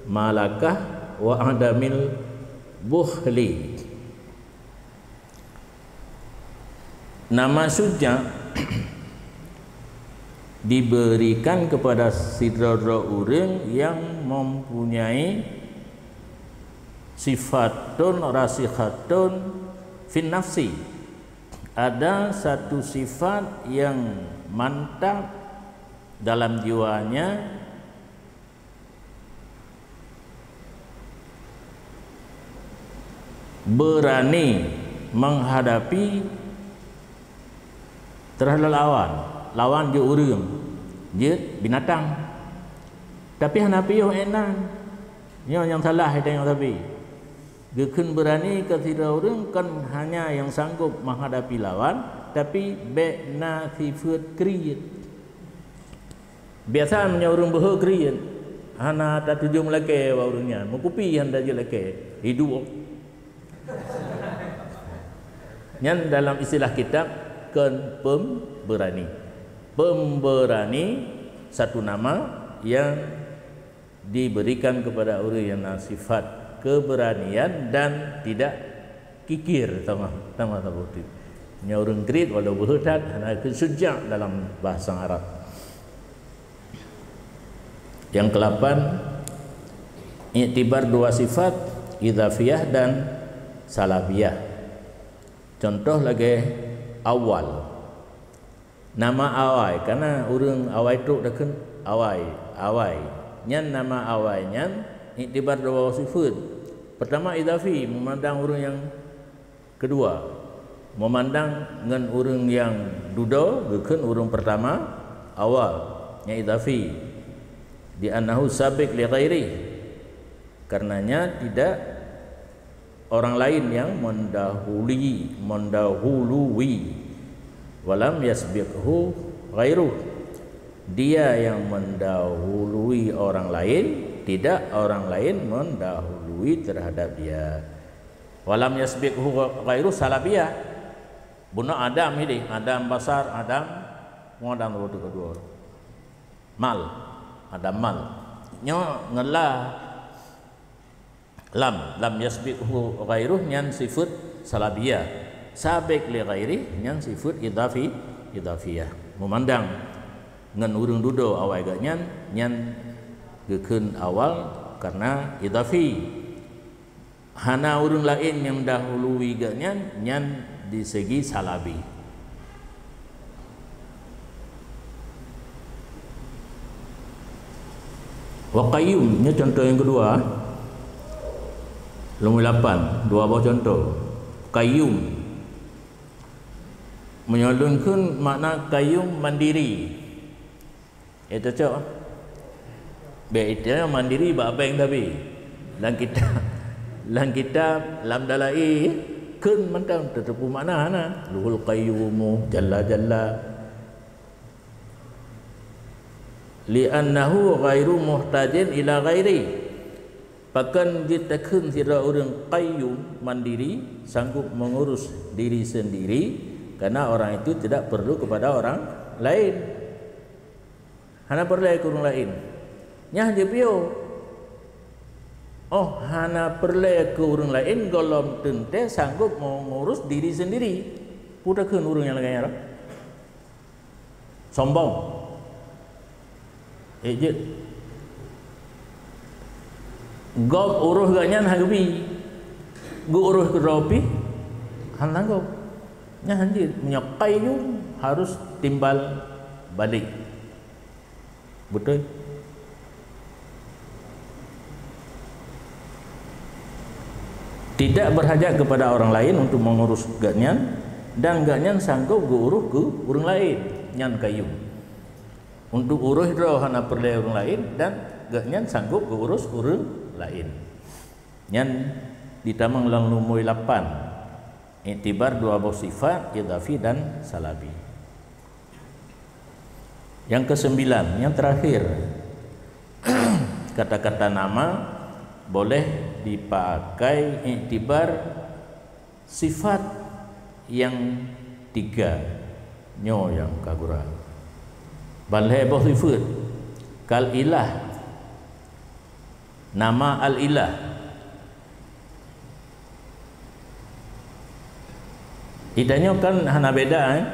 malakah wa adamil bukhli. Nama Syuja' diberikan kepada sidroe-droe ureuëng yang mempunyai sifatun rasikhatun fin nafsi. Ada satu sifat yang mantap dalam jiwanya, beurani menghadapi terhadap lawan. Lawan jeuet ureuëng, jeuet binatang. Tapi hana piôh ék nan. Nyoe nyang salah, hai tanyoe sabe. Geukheun beurani keu sidroe ureuëng kon hanya nyang sanggob menghadapi lawan, tapi bék na sifeuet kriet. Biasa meunyoe ureuëng beuhe kriet, hana tatuju meulakée bak ureuëng nyan, meukupi hana jeuet lakée, hidup. Nyan dalam istilah kitab kon pemberani. Pemberani satu nama yang diberikan kepada ureuëng yang na sifat keberanian dan tidak kikir, tamah, tamah saboh teuk. Nyoe ureuëng kriet walau beuhe that, hana kheun syuja' dalam bahasa Arab. Yang kelapan, iktibar dua sifat, idhafiyah dan salabiyah. Contoh lagée awal. Nama awai, karena ureuëng awai trok takheun awai, awai. Nyan nama awai nyan iktibar dua sifeuet. Pertama idhafi, memandang ureuëng nyang keudua. Memandang ngon ureuëng nyang dudoe, geukheun ureuëng pertama, awal, nyang idhafi. Di annahu sabiq li ghairih. Karenanya tidak orang lain yang mendahului, mendahului. Walam yasbiqhu ghairuh. Dia yang mendahului orang lain, tidak orang lain mendahului terhadap dia. Walam yasbiqhu ghairuh salabiyah. Bunoe Adam idéh, Adam Basar, Adam, Adam nomor keudua. Mal, Adam Mal. Nyoe ngon la lam, lam yasbiqhu ghairuh nyan sifat salabiyah. Sabiq li ghairih nyan sifat idhafi, idhafiyah. Meumandang ngon ureuëng dudoe awai geuh nyan, nyan geukheun awal karena idhafi. Hana ureuëng laén nyang dahului geuh nyan, nyan di segi salabi. Wa qayyum, nyoe contoh nyang keudua. Lom lapan, dua boh contoh. Qayyum. Meunyoe lôn kheun makna qayyum mandiri. Eh, cocok. Bèk itu mandiri bak bank tapi. Lam kitab, lam kitab, lam Dalail, kheun mantong teuteupeu makna na. Luhul qayyumu jalla jalla. Li'annahu ghairu muhtajin ila ghairi. Pakon jeuet takheun sidroe ureuëng qayyum, mandiri, sanggup mengurus diri sendiri, karena orang itu tidak perlu kepada orang lain. Hana peureulée keu ureuëng laén. Nyan jeuet piôh. Oh, hana peureulée keu ureuëng laén, gohlom teuntée sanggup mengurus diri sendiri. Peue takheun ureuëng nyang lagée nyan? Sombong. Eh, jeuet. Gob urôh geuh nyan hana geubi. Geu urôh keudroe pih hana sanggob. Nyan hanjeuet. Meunyoe qayyum harus timbal balik. Beutôi? Tidak berhajat kepada orang lain untuk mengurus geuh nyan, dan geuh nyan sanggob geu urôh keu ureuëng laén, nyan qayyum. Untuk urôh droe hana peureulée ureuëng laén, dan geuh nyan sanggob geu urôh ureuëng laén. Nyan ditamong lam lumbôi lapan, iktibar dua boh sifat, idhafi dan salabi. Yang kesembilan, yang terakhir, kata-kata nama boleh dipakai iktibar sifat yang tiga. Nyoe nyang ka gura. Ban lhée boh sifat. Kal ilah. Nama al-ilah. Geutanyoe kan hana beda, eh?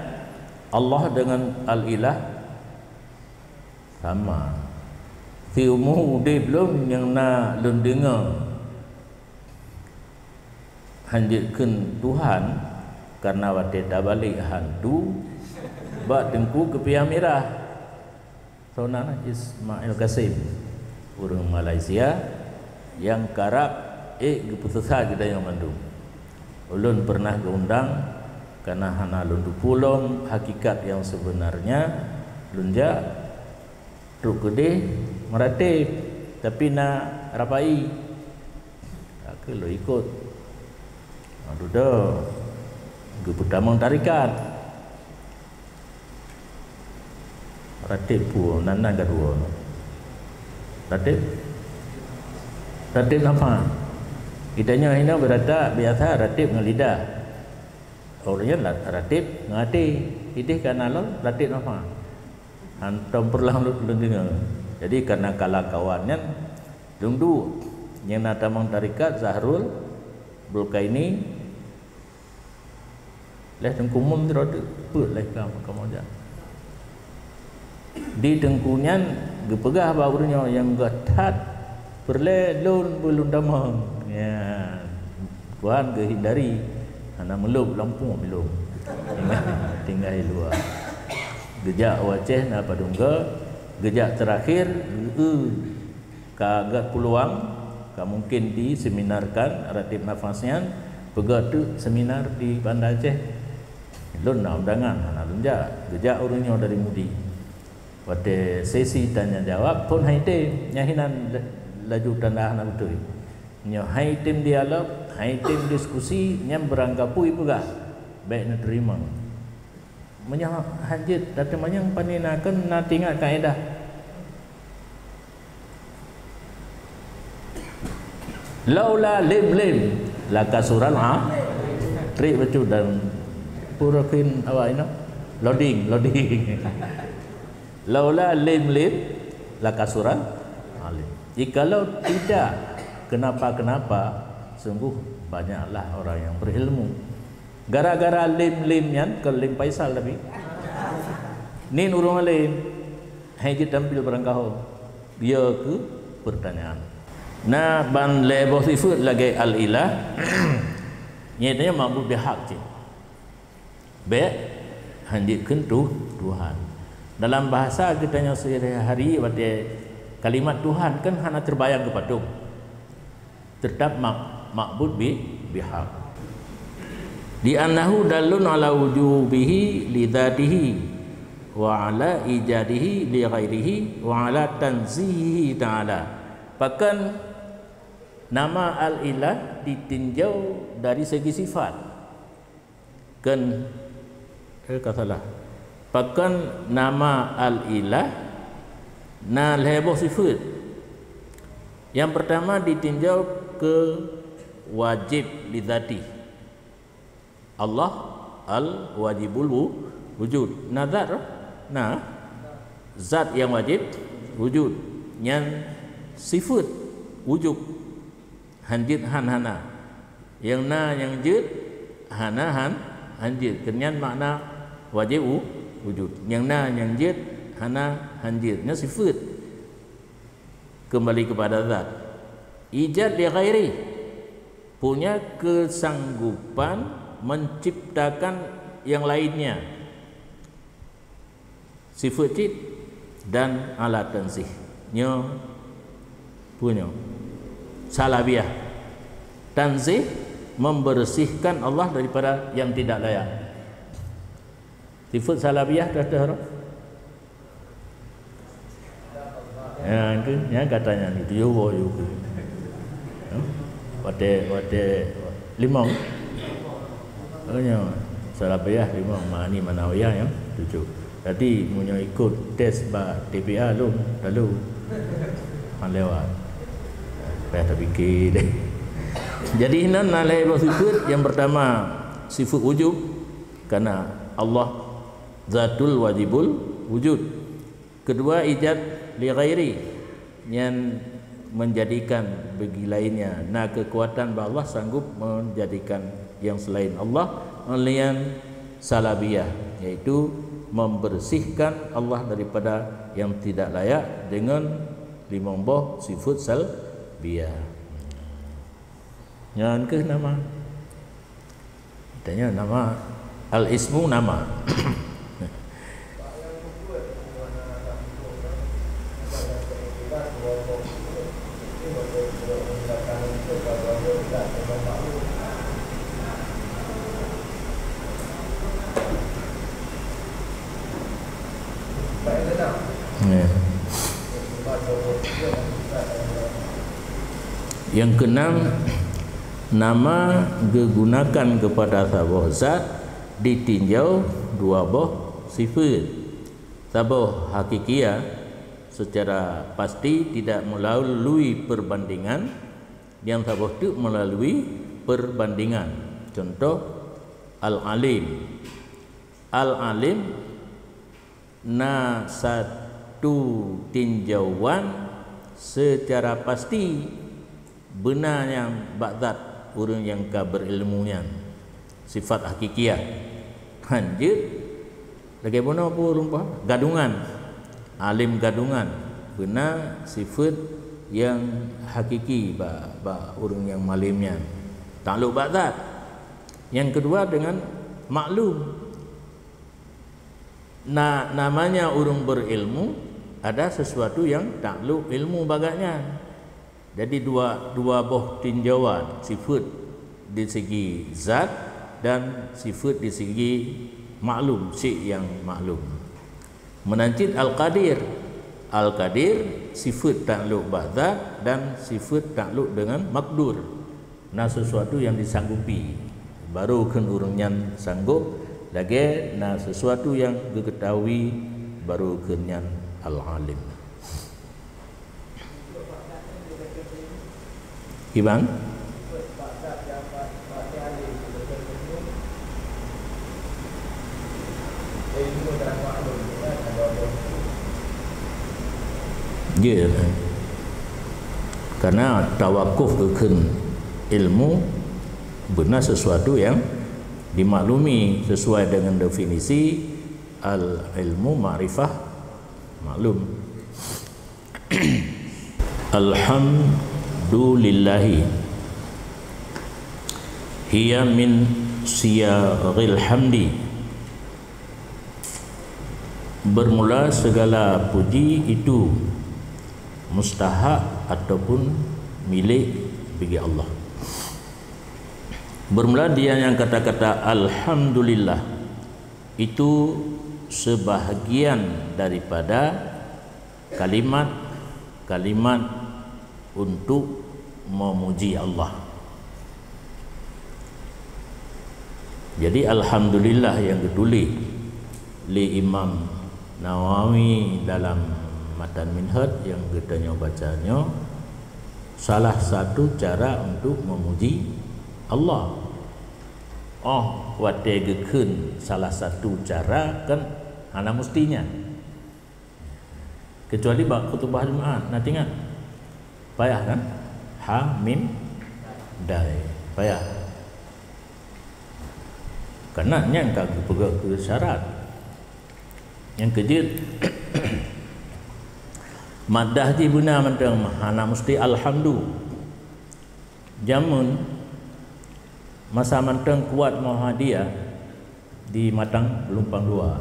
Allah dengan al-ilah sama. Siumu udeb lôn nyang na lôn deungoe hanjeuet kheun Tuhan, karena watée tabalek hantu bak teungku keupiah mirah. Saudara Ismail Kasim, ureuëng Malaysia nyang karab ék geupeusisat geutanyoe mandum. Ulôn pernah geuundang, karena hana lôn teupeue lom hakikat nyang sebenarnya, lôn jak trok keudeh meuratéb, tapi na rapai. Ka keuh lôn ikot. Dudoe geupeutamong tarekat. Ratéb peue nan-nan ka dua. Ratéb, ratéb nafah. Geutanyoe hinoe beurata biasa ratéb ngon lidah. Ureuëng nyan ratéb ngon até. Ideh ka na lom ratéb nafah. Hantom peureuleueh lôn deungoe. Jadi karena kala kawan nyan lôn duek nyang na tamong tarekat Zahrul Bulkaini. Lheueh Teungku Mun sidroe teuk peuet lheueh ka kamoe jak. Di teungku nyan geupeugah bak ureuëng nyoe nyang geuh that peureulée lôn beulôn tamong. Ya, Tuhan geuhindari hana meulôb lampôh bilom. Tinggai, tinggai luwa. Geujak u Aceh na padum goe, geujak teurakhir, eu, ka gét peuluang, ka mungkin diseminarkan ratéb nafas nyan, peugét teuk seminar di Banda Aceh. Lôn na undangan, hana lôn jak. Geujak ureuëng nyoe dari Mudi. Watée sesi tanya jawab, phon hai tem, nyan hinan la-, laju tanda hana beutôi. Nyoe hai tem dialog, hai tem diskusi, nyan beurangkapui peugah, bék neuteurimong. Meunyoe hanjeuet tateumanyong pane na keunan na teuingat kaedah. Laula lim-lim, lakasural, ha? Trik bacut dan Urokin awak ino, loading, loading. Laula lim lim, lakasural alim. Jikalau tidak kenapa-kenapa, sungguh banyaklah orang yang berilmu. Gara-gara lim lim nyan, ke lim Faisal tapi. Nin urung alim, hai jeuet tampil barangkaho. Dia ke pertanyaan. Na ban lhèe boh sifeut lagèe al-ilah. Nyatanya ma'bud bihaq cit. Bèk han jeuet kheun tu Tuhan. Dalam bahasa geutanyoe sehari-hari, watèe kalimat Tuhan kan hana teubayang keu patong. Teutap mak-, ma'bud bi-, bihaq. Di annahu dalun ala wujubihi li dzatihi wa ala ijadihi li ghairihi wa ala tanzihihi ta'ala. Pakon nama al-ilah ditinjau dari segi sifat. Kan, eh, ka salah. Pakon nama al-ilah na lhèe boh sifeut. Yang pertama ditinjau ke wajib li dzati. Allah al-wajibul wu-, wujud. Na zat, na zat yang wajib wujud. Nyan sifeut wujud. Han jeuet han hana. Nyang na nyang jeuet, hana han, han jeuet. Keu nyan makna wajib wu-, wujud. Nyang na nyang jeuet, hana han jeuet. Nyan sifeut. Kembali kepada zat. Ijad li ghairi. Punya kesanggupan menciptakan yang lainnya. Sifeut cit dan ala tanzih. Nyoe, peue nyoe? Salabiyah. Tanzih, membersihkan Allah daripada yang tidak layak. Sifeut salabiyah dah, dah, dah. Ya, itu, ya, katanya itu, ya, Allah, ya, Allah. Ya. Watèe, watèe limong. Oh, ya. Salabiyah limong, ma'ani ma'nawiyah yang tujuh. Jadi, meunyoe ikut tes bak T P A lôn, lalu han lewat. Payah tapikir deh. Jadi, inan na lhèe boh sifeut. Yang pertama, sifeut wujub, karena Allah zatul wajibul wujud. Kedua, ijad li ghairi, nyan menjadikan bagi lainnya. Na kekuatan bak Allah sanggup menjadikan yang selain Allah, nyan salabiyah, yaitu membersihkan Allah daripada yang tidak layak dengan limong boh sifeut salbiyah. Nyan keuh nama. Katanya nama, al-ismu nama. Ya. Yang keenam, nama gegunakan kepada saboh zat ditinjau dua boh sifeut. Saboh hakikiah secara pasti tidak melalui perbandingan, nyang saboh teuk melalui perbandingan. Contoh, al-alim. Al-alim na satu tinjauan secara pasti beuna nyang bak zat ureuëng nyang ka beurilmu nyan, sifat hakikiah. Han jeuet lagée bunoe peue rumpah gadungan, alim gadungan, beuna sifat nyang hakiki bak, bak ureuëng nyang malem nyan, taklok bak zat. Nyang keudua dengan maklum. Na, namanya ureuëng beurilmu, ada sesuatu nyang taklok ilmu bak gobnyan. Jadi dua, dua boh tinjauan, sifat di segi zat dan sifat di segi maklum, syiek nyang maklum. Meunan cit Al-Qadir. Al-Qadir sifat taklok bak zat dan sifat taklok dengan makdur. Na sesuatu nyang disanggupi, baru kheun ureuëng nyan sanggop, lagée na sesuatu nyang geugeutahui, baru kheun nyan al-alim. Kiban? Ya. Karena tawakuf keu kheun ilmu beuna sesuatu yang dimaklumi sesuai dengan definisi al-ilmu ma'rifah maklum. Alhamdulillahi. Hiya min siyaghil hamdi. Bermula segala puji itu mustahak ataupun milik bagi Allah. Bermula dengan kata-kata alhamdulillah, itu sebahagian daripada kalimat-kalimat untuk memuji Allah. Jadi, alhamdulillah nyang geutuléh lé Imam Nawawi dalam Matan Minhaj nyang geutanyoe baca nyoe, salah satu cara untuk memuji Allah. Oh, watée geukheun salah satu cara kan hana musti nyan. Kecuali bak khutubah Jumaat, na teuingat? Payah kan? Ha, mim, dal. Payah. Karena nyan ka geupeugah keu syarat. Nyang keujeuet, maddah jih beuna mantong, hana musti alhamdu. Jameun masa mantong Kuat Muhammadiyah di Matang Geulumpang Dua.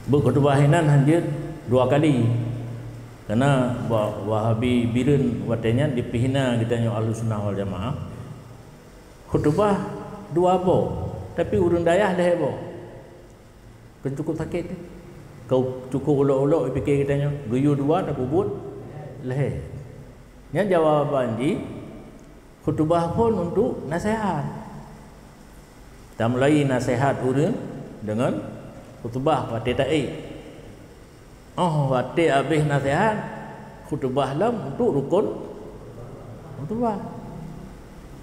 Beukhutubah inan hanjeuet dua kali. Karena Wa-, Wahabi Bireuen watée nyan jipeuna geutanyoe Ahlussunnah wal Jamaah. Khutubah dua boh, tapi ureuëng dayah lhée boh. Kan cukup sakét. Keu cukup ulok-ulok pike geutanyoe, geuyue dua tapeubuet lhée. Nyan jawaban jih, khutubah phon untuk naseuhat. Tamulai naseuhat ureuëng deungon khutubah watée taék. Oh, watée habéh naseuhat, khutubah lom untuk rukun khutubah.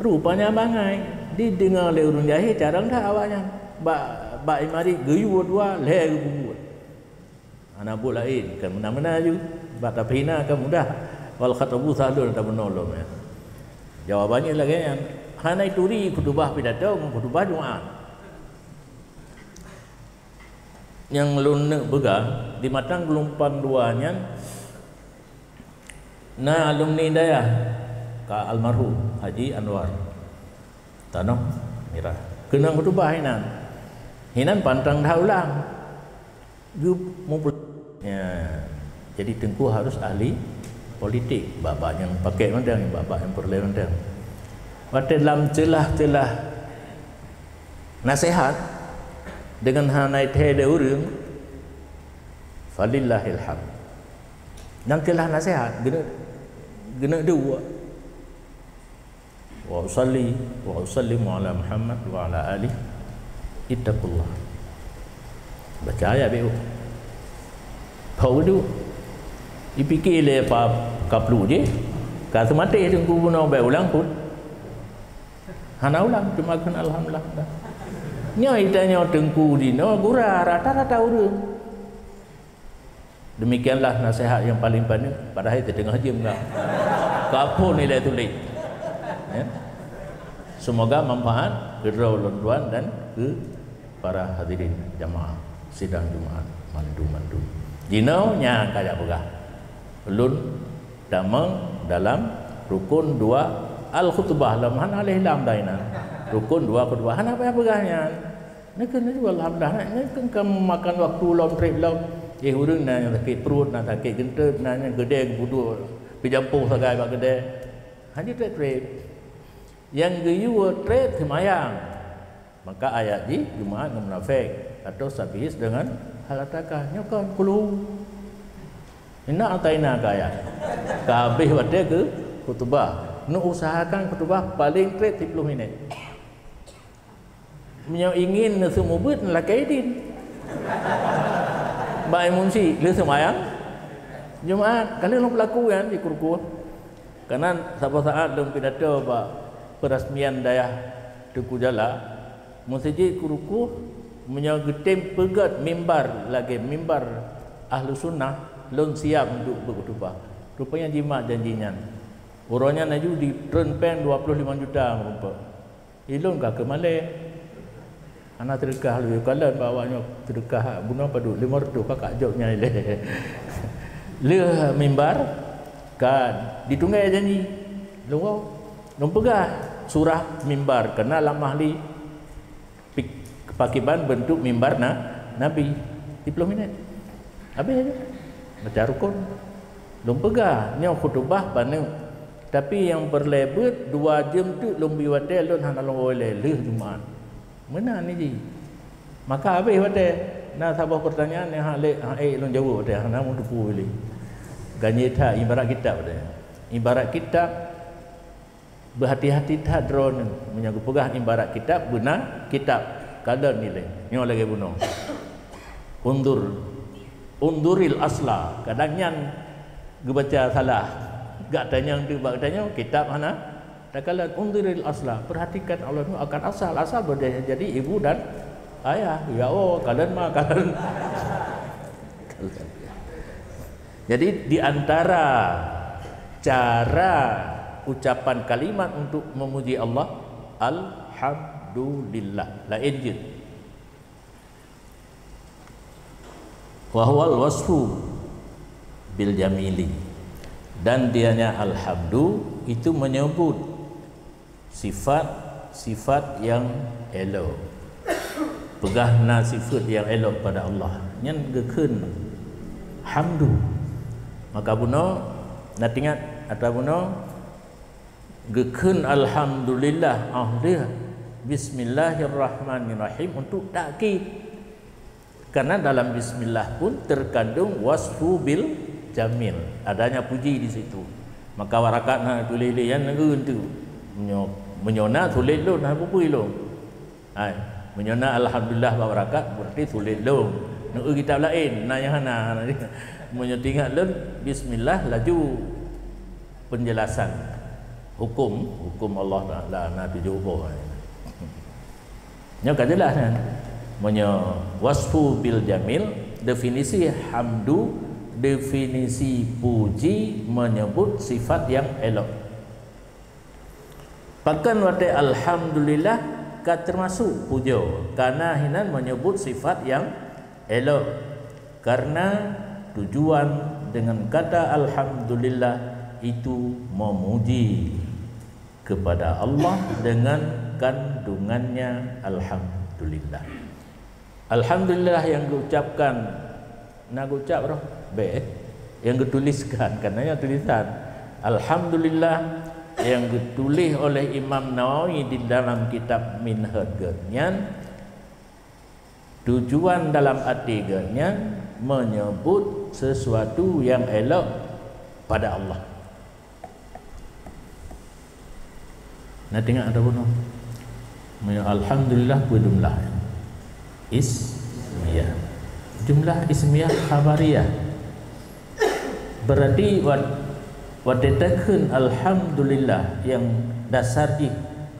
Rupanya bangai dideungoe lé ureuëng jahé carông that awaknyan. Bak, bak imarit geuyue dua lhée geupeubuet. Hana buet laén, kan meunan-meunan ju. Bak tapeuhina kan mudah. Wal khatabu sahlun, tabeunoe lom, ya. Jawabannya lagée nyan. Hana ituri khutubah pidato ngon khutubah Jumaat. Nyang lôn neuk peugah, di Matang Geulumpang Dua nyan na alumni dayah ka almarhum Haji Anwar Tanoh Mirah. Keunong khutubah hinan. Hinan pantang that ulang. Geup-, mumpul-, ya, jadi teungku harus ahli politik. Bak-bak nyang pakék mantong, bak-bak nyang peureulée mantong. Watée lam ceulah-ceulah naseuhat deungon hana ithée lé ureuëng, falillahil hamd. Nyang keulah naseuhat, geuneuk, geuneuk dua. Wa usalli wa usallimu ala Muhammad wa ala ali ittaqullah. Baca ayat bacut. Pau geudu. Ipike lé pa kaplu jih. Ka seumaté teungku bunoe bék ulang pun. Hana ulang, cuma kheun alhamdulillah. Nyoe itanyoe teungku dinoe gura rata-rata ureuëng. Demikianlah nasihat yang paling paneuk, padahai teudeungoe jeuem ka. Ka phon ilée tuléh. Ya. Semoga manfaat keu droe lôn tuan dan keu para hadirin jamaah sidang Jumaat mandum-mandum. Jinoe nyang ka jak peugah. Lôn tamong dalam rukun dua al-khutbah, lom hana lé lam dainan. Rukun dua khutbah hana payah peugah nyan. Nyan keuh, nyan keuh, alhamdulillah, nyan keuh ka memakan waktu lom, treb lom. Eh, ureuëng na nyang sakét pruet, na sakét geunteut, na nyang keudée geubuduek, geujampoh sagai bak keudée. Hana treb-treb. Nyang geuyue treb seumayang. Maka ayat jih Jumaat ngon munafék, atau sabihis deungon hal ataka. Nyoe kon kulhu. Inna ataina ka ayat. Ka habéh watée keu khutubah. Neuusahakan khutubah paleng treb siplôh minét. Meunyoe ingin neuseumeubeuet, neulakée idin. Bak imeum syiek, lheueh seumayang Jumaat, ka lheueh lôn peulaku nyan di Kruku. Keunan saboh saát lôn pidato bak peurasmian dayah Teungku Jala, Meuseujid keu ruku, meunyoe geutem peugét mimbar lagée mimbar Ahlussunnah, lôn siab untuk beukhutubah. Rupanya jimat janji nyan. Uroe nyan laju jitreun péng dua ploh limong juta meurumpok. Ilôn ka keu malée. Hana seudeukah lé, kalon bak awaknyoe seudeukah bunoe padub limong reutôh, kakak jok nyan ilée. Lheueh mimbar ka ditunggai janji. Lôn woe, lôn peugah surah mimbar keunan lam Mahli. Pik-, pakriban beuntuk mimbar na, Nabi. Siplôh minét. Habéh laju. Baca rukon. Lôn peugah, nyoe khutubah paneuk. Tapi nyang peureulée beuet dua jeuem teuk lôn bri watée lôn hana lôn woe lé lheueh Jumat. Meunan jih. Maka habéh watée. Na saboh peurtanyaan nyang hak lé, hak ék lôn jaweueb watée, hana meuteupeue lé. Ganjé that ibarat kitab watée. Ibarat kitab, beuhati-hati that droeneuh. Meunyoe geupeugah ibarat kitab, beuna kitab. Kalon ilée. Nyoe lagée bunoe. Undur, unduril asla. Kadang nyan geubaca salah. Gak tanyong teuk bak tanyong, kitab hana. Takalon unduril asla. Perhatikan Allah nyoe akan asal. Asal boleh jadi ibu dan ayah. Ya Allah, kalon ma, kalon. Jadi di antara cara ucapan kalimat untuk memuji Allah, alhamdulillah. Laén jeuet. Wa huwal wasfu bil jamili. Dan dianya alhamdu itu menyebut sifat-sifat yang elok. Peugah na sifat yang elok pada Allah. Nyan geukheun hamdu. Maka bunoe, na teuingat ata bunoe, geukheun alhamdulillah, ah, lheueh bismillahirrahmanirrahim untuk takkid. Karena dalam bismillah pun terkandung wasfu bil jamil, adanya puji di situ. Maka warakat na tuléh lé nyan ngeunteuk. Meunyoe, meunyoe na sulet lôn, hana peue-peue lôn. Hai, meunyoe na alhamdulillah bak warakat, berarti sulet lôn. Neu kitab laén, na nyang hana. Meunyoe teuingat lôn, bismillah laju penjelasan hukum, hukum Allah Taala na tujoh boh. Nyoe ka jeulaih nyan. Meunyoe wasfu bil jamil, definisi hamdu, definisi puji menyebut sifat yang elok. Pakon watée alhamdulillah ka teumasuk pujoe, karena hinan menyebut sifat yang elok. Karena tujuan dengan kata alhamdulillah itu memuji kepada Allah dengan kandungannya alhamdulillah. Alhamdulillah yang geucapkan, na geucap roh, bék, yang geutuliskan, karena yang tulisan. Alhamdulillah yang geutuléh oleh Imam Nawawi di dalam kitab Minhaj geuh nyan, tujuan dalam até geuh nyan menyebut sesuatu yang elok pada Allah. Na teuingat ata bunoe? Meunyoe alhamdulillah peue jumlah? Ismiyah. Jumlah ismiyah khabariyah. Berarti wat-, watée takheun alhamdulillah nyang dasar jih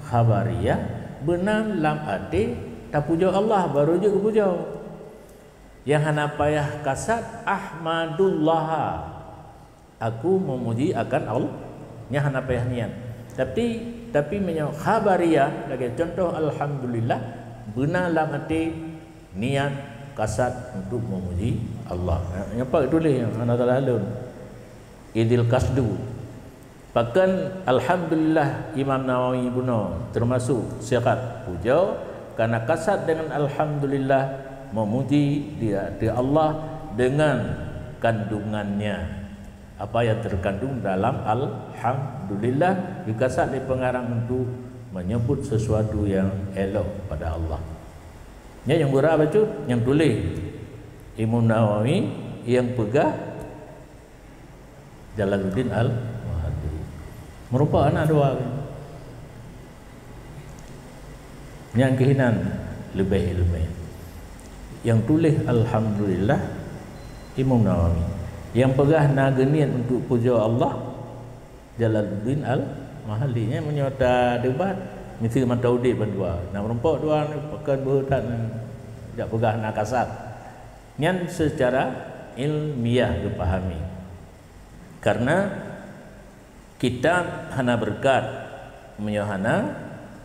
khabariyah, beuna lam até tapujoe Allah, baru jeuet geupujoe. Nyang hana payah kasat, "Ahmadullaha." Aku memuji akan Allah. Nyan hana payah niat. Tapi, tapi meunyoe khabariyah, lagée contoh alhamdulillah, beuna lam até niat kasat untuk memuji Allah. Nyan pat tuléh nyan hana salah lôn. Idzil qasdu. Pakon alhamdulillah Imam Nawawi bunoe teumasuk sigat pujoe, karena kasat dengan alhamdulillah memuji di, di Allah dengan kandungannya. Apa yang terkandung dalam alhamdulillah, geukasat lé pengarang untuk menyebut sesuatu yang elok pada Allah. Nyan nyang gura bacut, nyang tuléh Imam Nawawi, nyang peugah Jalaluddin Al-Mahalli. Meurumpok aneuk dua. Nyang keuh inan leubeh ileumèe. Nyang tuléh alhamdulillah Imam Nawawi. Nyang peugah na geuniet untuk pujoe Allah Jalaluddin Al-Mahalli. Nyan meunyoe tadebat, Miseue mata udeb bandua. Na meurumpok dua, pakon beuh that, jak peugah na kasat. Nyan seucara ilmiah geupahami. Karena kitab hana beureukat meunyoe hana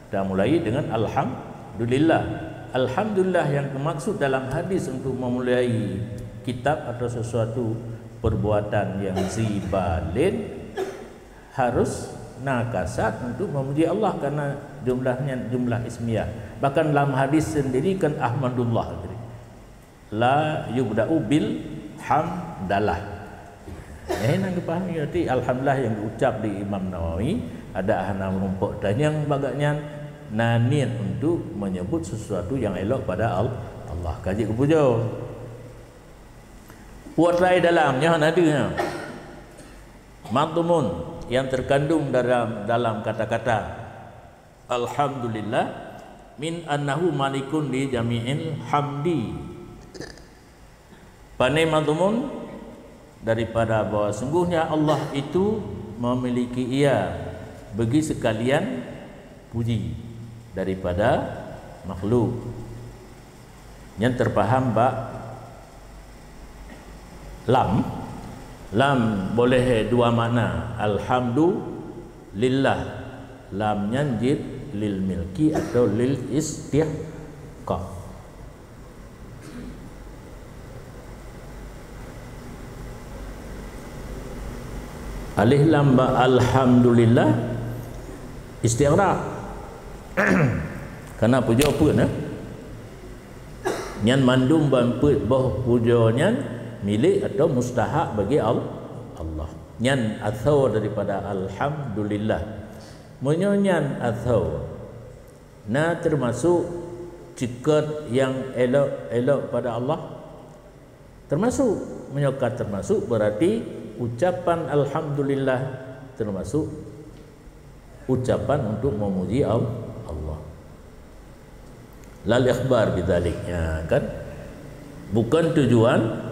tamulai deungon alhamdulillah. Alhamdulillah nyang teumaksud dalam hadis untuk memulai kitab atau sesuatu perbuatan yang zibalin harus na kasat untuk memuji Allah, karena jumlahnya jumlah ismiyah. Bahkan lam hadis sendiri kan ahmadullah tadi. La yubda'u bil hamdalah. Eh, nang geupahami arti alhamdulillah yang diucap di Imam Nawawi, ada hana meurumpok tanyong bak nyan, na niet untuk menyebut sesuatu yang elok pada Al-, Allah. Ka jeuet geupujoe. Puat rai dalam nyoe hana deuh nyoe. Madhmun yang terkandung dalam, dalam kata-kata alhamdulillah, min annahu malikun li jami'il hamdi. Pane madhmun daripada bahwa sungguhnya Allah itu memiliki ia bagi sekalian puji daripada makhluk. Nyan teupaham bak lam. Lam boleh dua makna. Alhamdulillah. Lam nyan jeuet lil milki atau lil istiqaq. Alif lam bak alhamdulillah istighraq. Karena pujoe peuet, eh? Nyan mandum ban peuet boh pujoe nyan milék atau mustahak bagi Al-, Allah. Nyan asoe daripada alhamdulillah. Meunyoe nyan asoe, na teumasok ceukot nyang elok-elok pada Allah? Teumasok. Meunyoe ka teumasok, berarti ucapan alhamdulillah teumasok ucapan untuk memuji Al-, Allah. Lal ikhbar bidzalik, ya kan? Bukan tujuan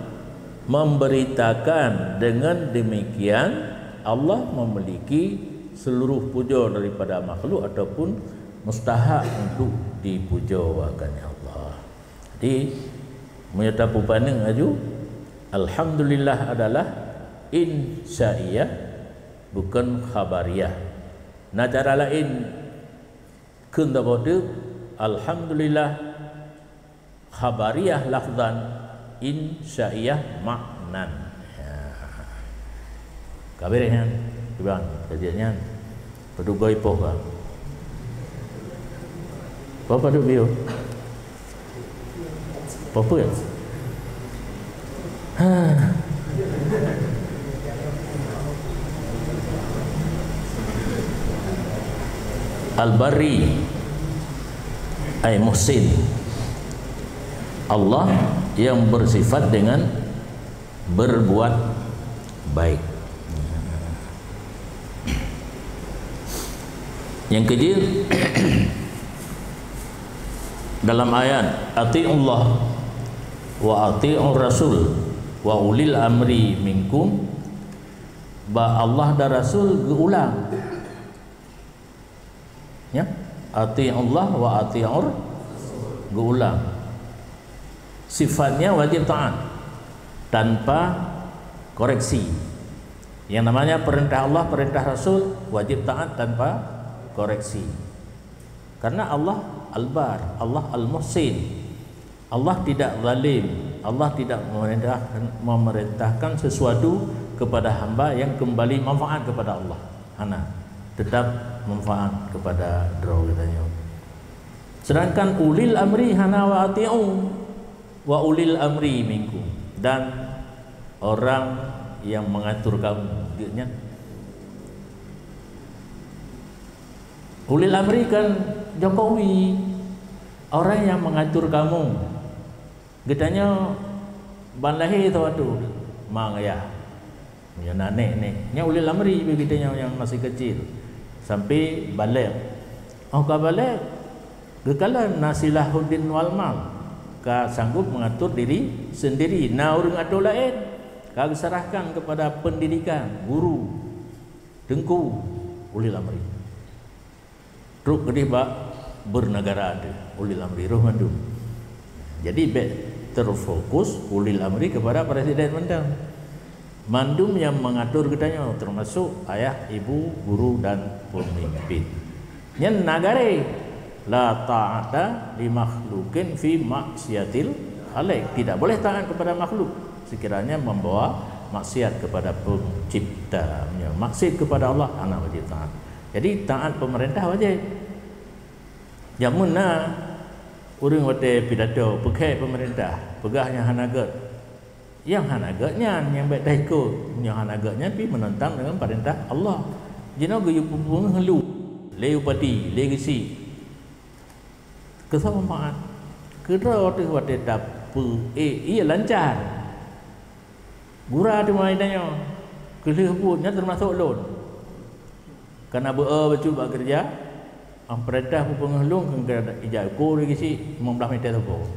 memberitakan dengan demikian Allah memiliki seluruh puja daripada makhluk ataupun mustahak untuk dipuja akan Allah. Jadi, meunyoe tapeupaneuk laju, alhamdulillah adalah insya'iyah, bukan khabariyah. Na cara laén kheun taboh teuk, alhamdulillah khabariyah lafzan, insya'iyah maknan. Ya. Ka beureh nyan, kiban, ka jeuet nyan. Padub goe poh ka. Poh padub biôh. Poh peue? Ha. Al-Barri, ay Muhsin. Allah yang bersifat dengan berbuat baik. Nyang keujeuet, dalam ayat, "Ati'ullah wa ati'ur rasul wa ulil amri minkum," bak Allah dan Rasul geuulang. Ya, ati'ullah wa ati'ur, geuulang. Sifatnya wajib taat tanpa koreksi. Yang namanya perintah Allah, perintah Rasul, wajib taat tanpa koreksi. Karena Allah Al-Bar, Allah Al-Muhsin. Allah tidak zalim. Allah tidak memerintah-, memerintahkan sesuatu kepada hamba yang kembali manfaat kepada Allah. Hana. Tetap manfaat kepada droe geutanyoe. Sedangkan ulil amri hana, "Wa ati'u wa ulil amri minkum," dan orang yang mengatur kamu, geuh nyan. Ulil amri kan Jokowi, orang yang mengatur kamu. Geutanyoe ban lahé sawatu mang ayah. Meunyoe na nék-nék, nyan ulil amri bagi geutanyoe nyang masih kecil sampai balek. Óh ka balek, geukalon na silahuddin wal mal, ka sanggup mengatur diri sendiri, na ureuëng atur laén, ka geusarahkan kepada pendidikan, guru, teungku, ulil amri. Trok keudeh bak bernegara tu, ulil amri roh mandum. Jadi bèk terfokus ulil amri kepada presiden mantong. Mandum nyang mengatur geutanyoe, termasuk ayah, ibu, guru dan pemimpin. Nyan na garéh, la ta'ata li makhluqin fi maksiatil khaliq. Tidak boleh taat kepada makhluk sekiranya membawa maksiat kepada pencipta. Maksud kepada Allah, hana wajib taat. Jadi taat pemerintah wajib. Jameun na ureuëng watée pidato peukhée pemerintah, peugah nyang hana gét. Nyang hana gét nyan nyang bèk taikot. Nyang hana gét nyan pi menentang dengan perintah Allah. Jinoe geuyue peungeuluh, lé upati, lé geuchik. Keu soe manfaat? Keudroe teuh watée tapeu, eh, iya lancar. Gura teuma tanyoe, keu lheueh buet nyan teumasok lôn. Kana beu-e bacut bak keureuja, ah, peurintah peupeungeulong keu ijak uko lé geuchik limong blaih mita sapo.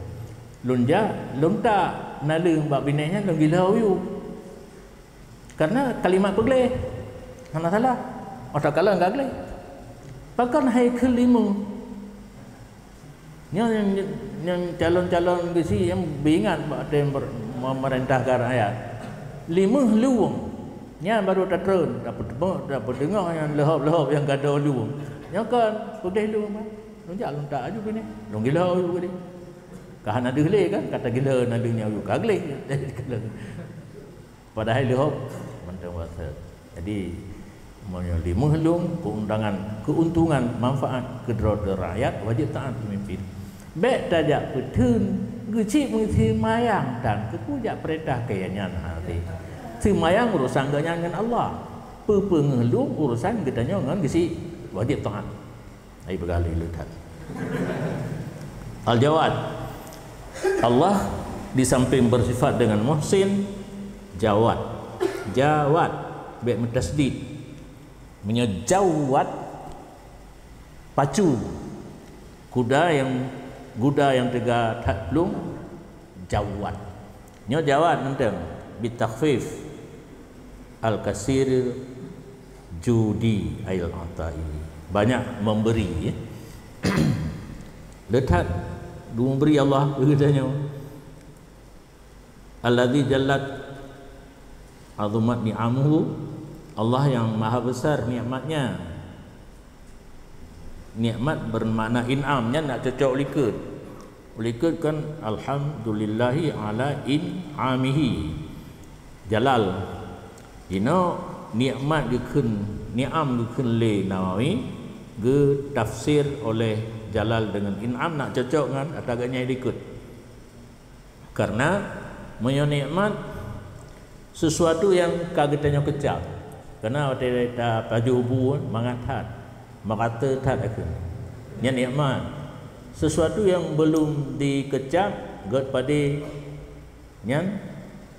Lôn jak, lôn tak naleueng bak binéh nyan lôn gilhô u yue. Karena kalimat peugleh hana salah. Otak kalon ka gleh. Pakon hai kheun limong? Nyan, nyan, nyan calon-calon geuchik nyang beuingat bak tem ber-, memerintahkan rakyat. Limong luwong. Nyan baru tatreun, dapeuteumé, dapeuteungoh nyang leuhop-leuhop nyang gadôh luwong. Nyan kan peugleh luwong kan. Lôn jak lôn tak aju binéh. Lôn gilhô u yue tadi. Ka hana deuh lé kan, ka tagilhô naleueng nyang u yue ka gleh. Padahai leuhop mantong basa. Jadi, meunyoe limong luwong keuntungan, keuntungan manfaat keudroe rakyat wajib taat pemimpin. Bèk tajak peutheun, geuchik meuseumayang tan keupeue jak peurintah keu nyan hase. Seumayang urusan geuhnyan ngon Allah. Peupeungeulong urusan geutanyoe ngon geuchik wajib taat. Ai peugah lé le that. Al-Jawad. Allah di samping bersifat dengan Muhsin, Jawad. Jawad, bèk meutasydid. Meunyoe Jawad, pacu. Kuda nyang, guda nyang teuga that plueng, Jawad. Nyoe Jawad mantong, bitakhfif. Al-kasir judi ayil atai. Banyak memberi, ya. Le that geubri Allah keu geutanyoe. Alladzi jallat azumat ni'amuhu, Allah yang maha besar nikmatnya. Nikmat bermakna in'am, nyan nak cocok likot. Likot kan, "Alhamdulillahi ala in'amihi." Jalal. Inoe nikmat geukheun, ni'am geukheun lé Nawawi, geutafsir oleh Jalal dengan in'am nak cocok ngon ata geuhnyan likot. Karena meunyoe nikmat, sesuatu nyang ka geutanyoe keucap. Karena watée tapajoh bu mangat that, meurata that akeuh. Nyan nikmat. Sesuatu nyang belum dikeucap, gét padé, nyan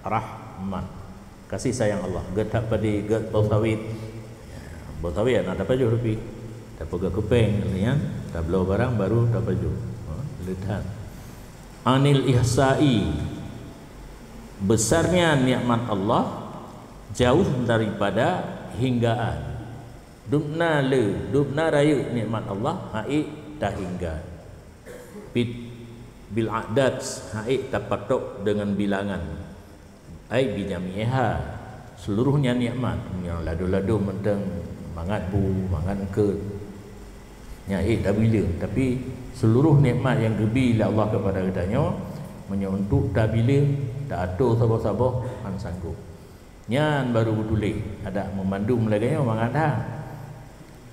rahmat. Kasih sayang Allah. Gét that padé, gét boh sawét. Boh sawét na tapajoh tapi. Tapeugah keupeng, nyan tabloe barang baru tapajoh. Ha, le that. Anil ihsa'i, besarnya nikmat Allah jauh daripada hinggaan. Dubna le, dubna rayeuk nikmat Allah, ha'ék tahingga. Bit, bil adad, ha'ék tapatok dengan bilangan. Ai bijamiha, seluruhnya nikmat, nyang ladôm-ladôm mantong mangat bu, mangat eungkôt. Nyan ék tabileung, tapi seluruh nikmat nyang geubi lé Allah kepada geutanyoe, meunyoe untuk tabileung, taatô saboh-saboh, han sanggob. Nyan baru beutuléh, adak meumandum lagée nyoe mangat that.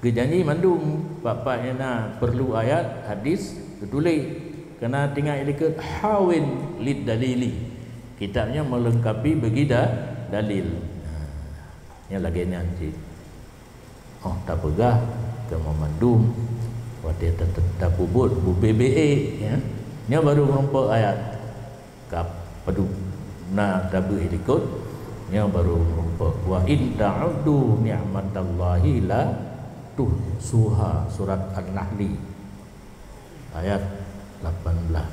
Geujanji mandum, pat-pat nyang na perlu ayat, hadis, teutuléh. Keunan tinggai likot hawin lid dalili. Kitab nyan meulengkapi bagi da-, dalil. Nah, nyang lagée nyan cit. Oh, tapeugah, teuma mandum, watée ta-, ta-, tapeubuet, bubé-bé, ya. Nyan baru meurumpok ayat. Ka padub na tabeuet likot, nyoe baru meurumpok, "Wa in ta'uddu ni'matallahi la tuhsuha." Surat An-Nahli, ayat lapan belas.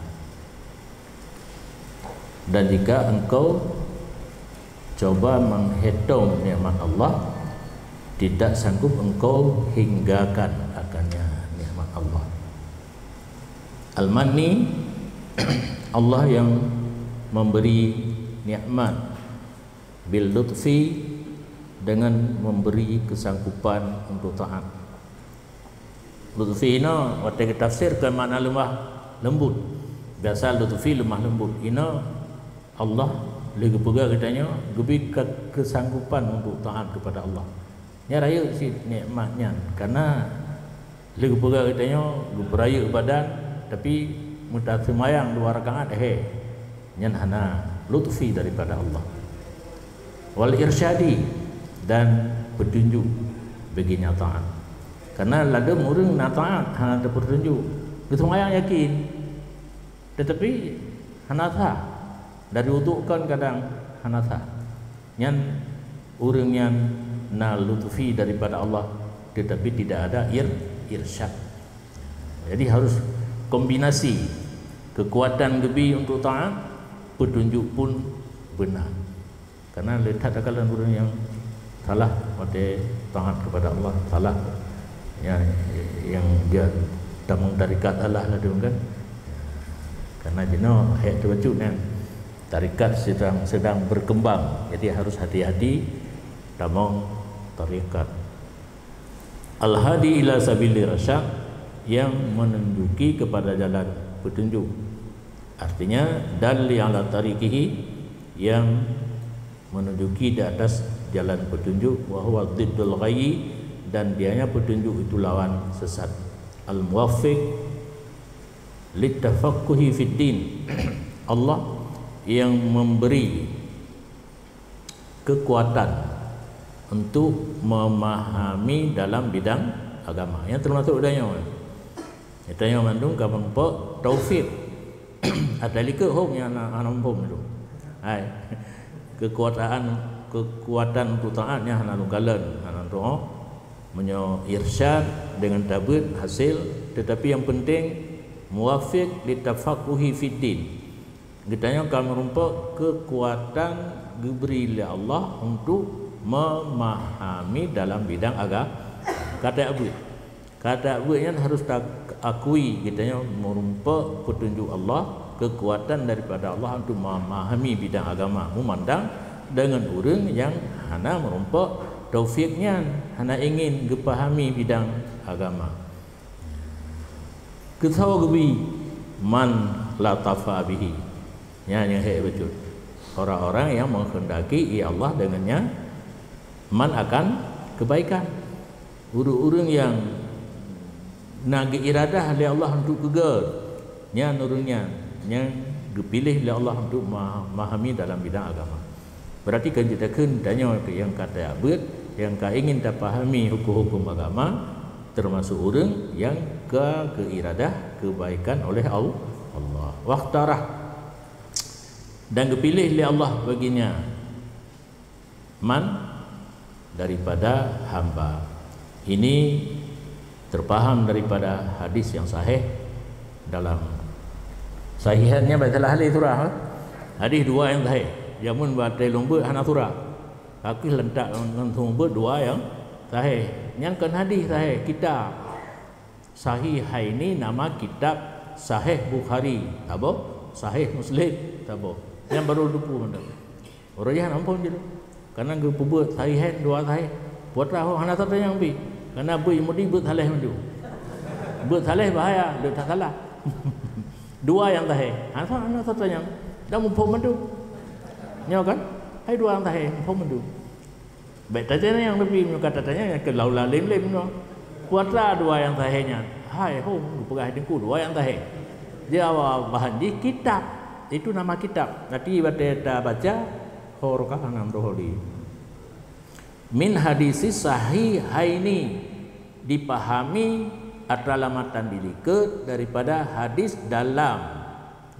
Dan jika engkau coba menghitong nikmat Allah, tidak sanggup engkau hinggakan akannya nikmat Al-Manni, Allah yang memberi nikmat, bil lutfi, dengan memberi kesanggupan untuk taat. Lutfi inoe watée geutafsir keu makna lemah lembut. Biasa lutfi lemah lembut. Inoe Allah lé geupeugah geutanyoe geubi ke-, kesanggupan untuk taat kepada Allah. Nyan rayeuk cit nikmat nyan, karena lé geupeugah geutanyoe geupeurayeuk badan, tapi meutaseumayang dua rakaat, he, nyan hana lutfi daripada Allah. Wal irsyadi, dan petunjuk bagi nyang taat. Karena ladom ureuëng na taat hana teupeutunjuk, geuseumayang yakin, tetapi hana sah. Dari uduk kan kadang hana sah. Nyan ureuëng nyan na lutfi daripada Allah, tetapi tidak ada ir-, irsyad. Jadi harus kombinasi kekuatan geubi untuk taat, petunjuk pun benar. Karena le that takalon ureuëng nyang salah watée taat kepada Allah, salah nyang, nyang dia tamong tarikat Allah lah tu kan. Karena jinoe hek teubacut nyan. Tarikat sedang, sedang berkembang, jadi harus hati-hati tamong tarikat. Al-hadi ila sabili rasyad, yang menunjuki kepada jalan petunjuk. Artinya, dalli ala tariqihi, yang menunjuki di atas jalan petunjuk, wa huwa diddul ghayyi, dan dianya petunjuk itu lawan sesat. Al-muwaffiq litafaqquhi fid din. Allah yang memberi kekuatan untuk memahami dalam bidang agama. Yang termasuk geutanyoe. Geutanyoe mandum ka meurumpok taufik. Ada likot hom nyang hana, hana muphom tu. Hai. Kekuatan, kekuatan untuk taat nyan hana lôn kalon, hana lôn tuoh. Meunyoe irsyad dengan tabeuet hasil, tetapi yang penting muwafiq litafaqquhi fid din. Geutanyoe ka meurumpok kekuatan geubri lé Allah untuk memahami dalam bidang aga-, kata beuet. Kata beuet nyan harus ta akui geutanyoe meurumpok petunjuk Allah, kekuatan daripada Allah untuk memahami bidang agama, meumandang dengan ureuëng nyang hana meurumpok taufik nyan, hana ingin geupahami bidang agama. Keusoe geubi man latafa bihi. Nyan nyang hek bacut. Orang-orang yang menghendaki, ya Allah, dengannya man akan kebaikan. Ureuëng-ureuëng nyang na geuiradah lé Allah untuk keugét, nyan ureuëng nyan nyang geupiléh lé Allah untuk ma-, memahami dalam bidang agama. Berarti kan kita kheun tanyoe keu nyang ka tabeuet, nyang ka ingin tapahami hukum-hukum agama, termasuk ureuëng nyang ka geuiradah kebaikan oleh Al-, Allah. Wakhtarah, dan geupiléh lé Allah baginya man daripada hamba. Ini terpaham daripada hadis yang sahih dalam sahihannya baca lah ahli surah, eh? Hadis dua yang sahih. Jamun batai lumbut hana surah. Kaki lentak langsung lumbut dua yang sahih. Nyang kan hadis sahih, kitab Sahihaini nama kitab Sahih Bukhari, saboh, Sahih Muslim, saboh. Nyang baru dupu mandum. Ureuëng nyan ampôn jih. Karena geupeubuet sahihain dua sahih. Putra ho hana satu nyang bi. Karena bui mudi buet saleh mandum. Buet saleh bahaya, le that salah. Dua nyang sahih. Hana, hana satu nyang. Dan muphom mandum. Nyoe kan? Hai dua nyang sahih, muphom mandum. Baik tanya nyang lebih muka tanya nyang ke laula lem-lem nyoe. Putra dua nyang sahih nyan. Hai ho, peugah teungku dua nyang sahih. Dia bahan jih kitab. Itu nama kitab. Nanti batai ta baca Huruf ka hana meudoholi. Min hadisi sahihaini, dipahami atra lamatan dilikot daripada hadis dalam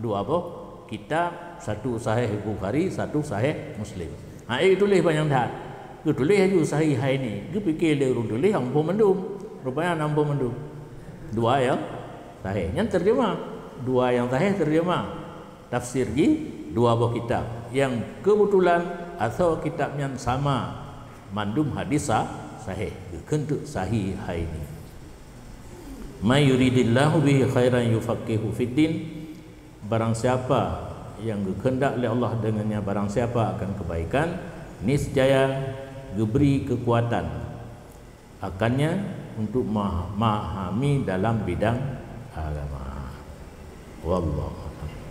dua boh kitab, satu Sahih Bukhari, satu Sahih Muslim. Ha, eh, tuléh banyak that. Geutuléh laju sahihaini, geupike lé ureuëng tuléh hana muphom mandum. Rupanya hana muphom mandum. Dua nyang sahih. Nyan terjemah. Dua nyang sahih terjemah. Tafsir jih dua boh kitab nyang keubeutulan asoe kitab nyan sama mandum hadis sa-, sahih, geukheun teuk sahihaini. May yuridillahu bihi khairan yufaqqihhu fiddin. Barang siapa yang geukheundak lé Allah dengannya barang siapa akan kebaikan, niscaya geubri keukuatan akannya untuk ma-, memahami dalam bidang agama. Wallahu a'lam.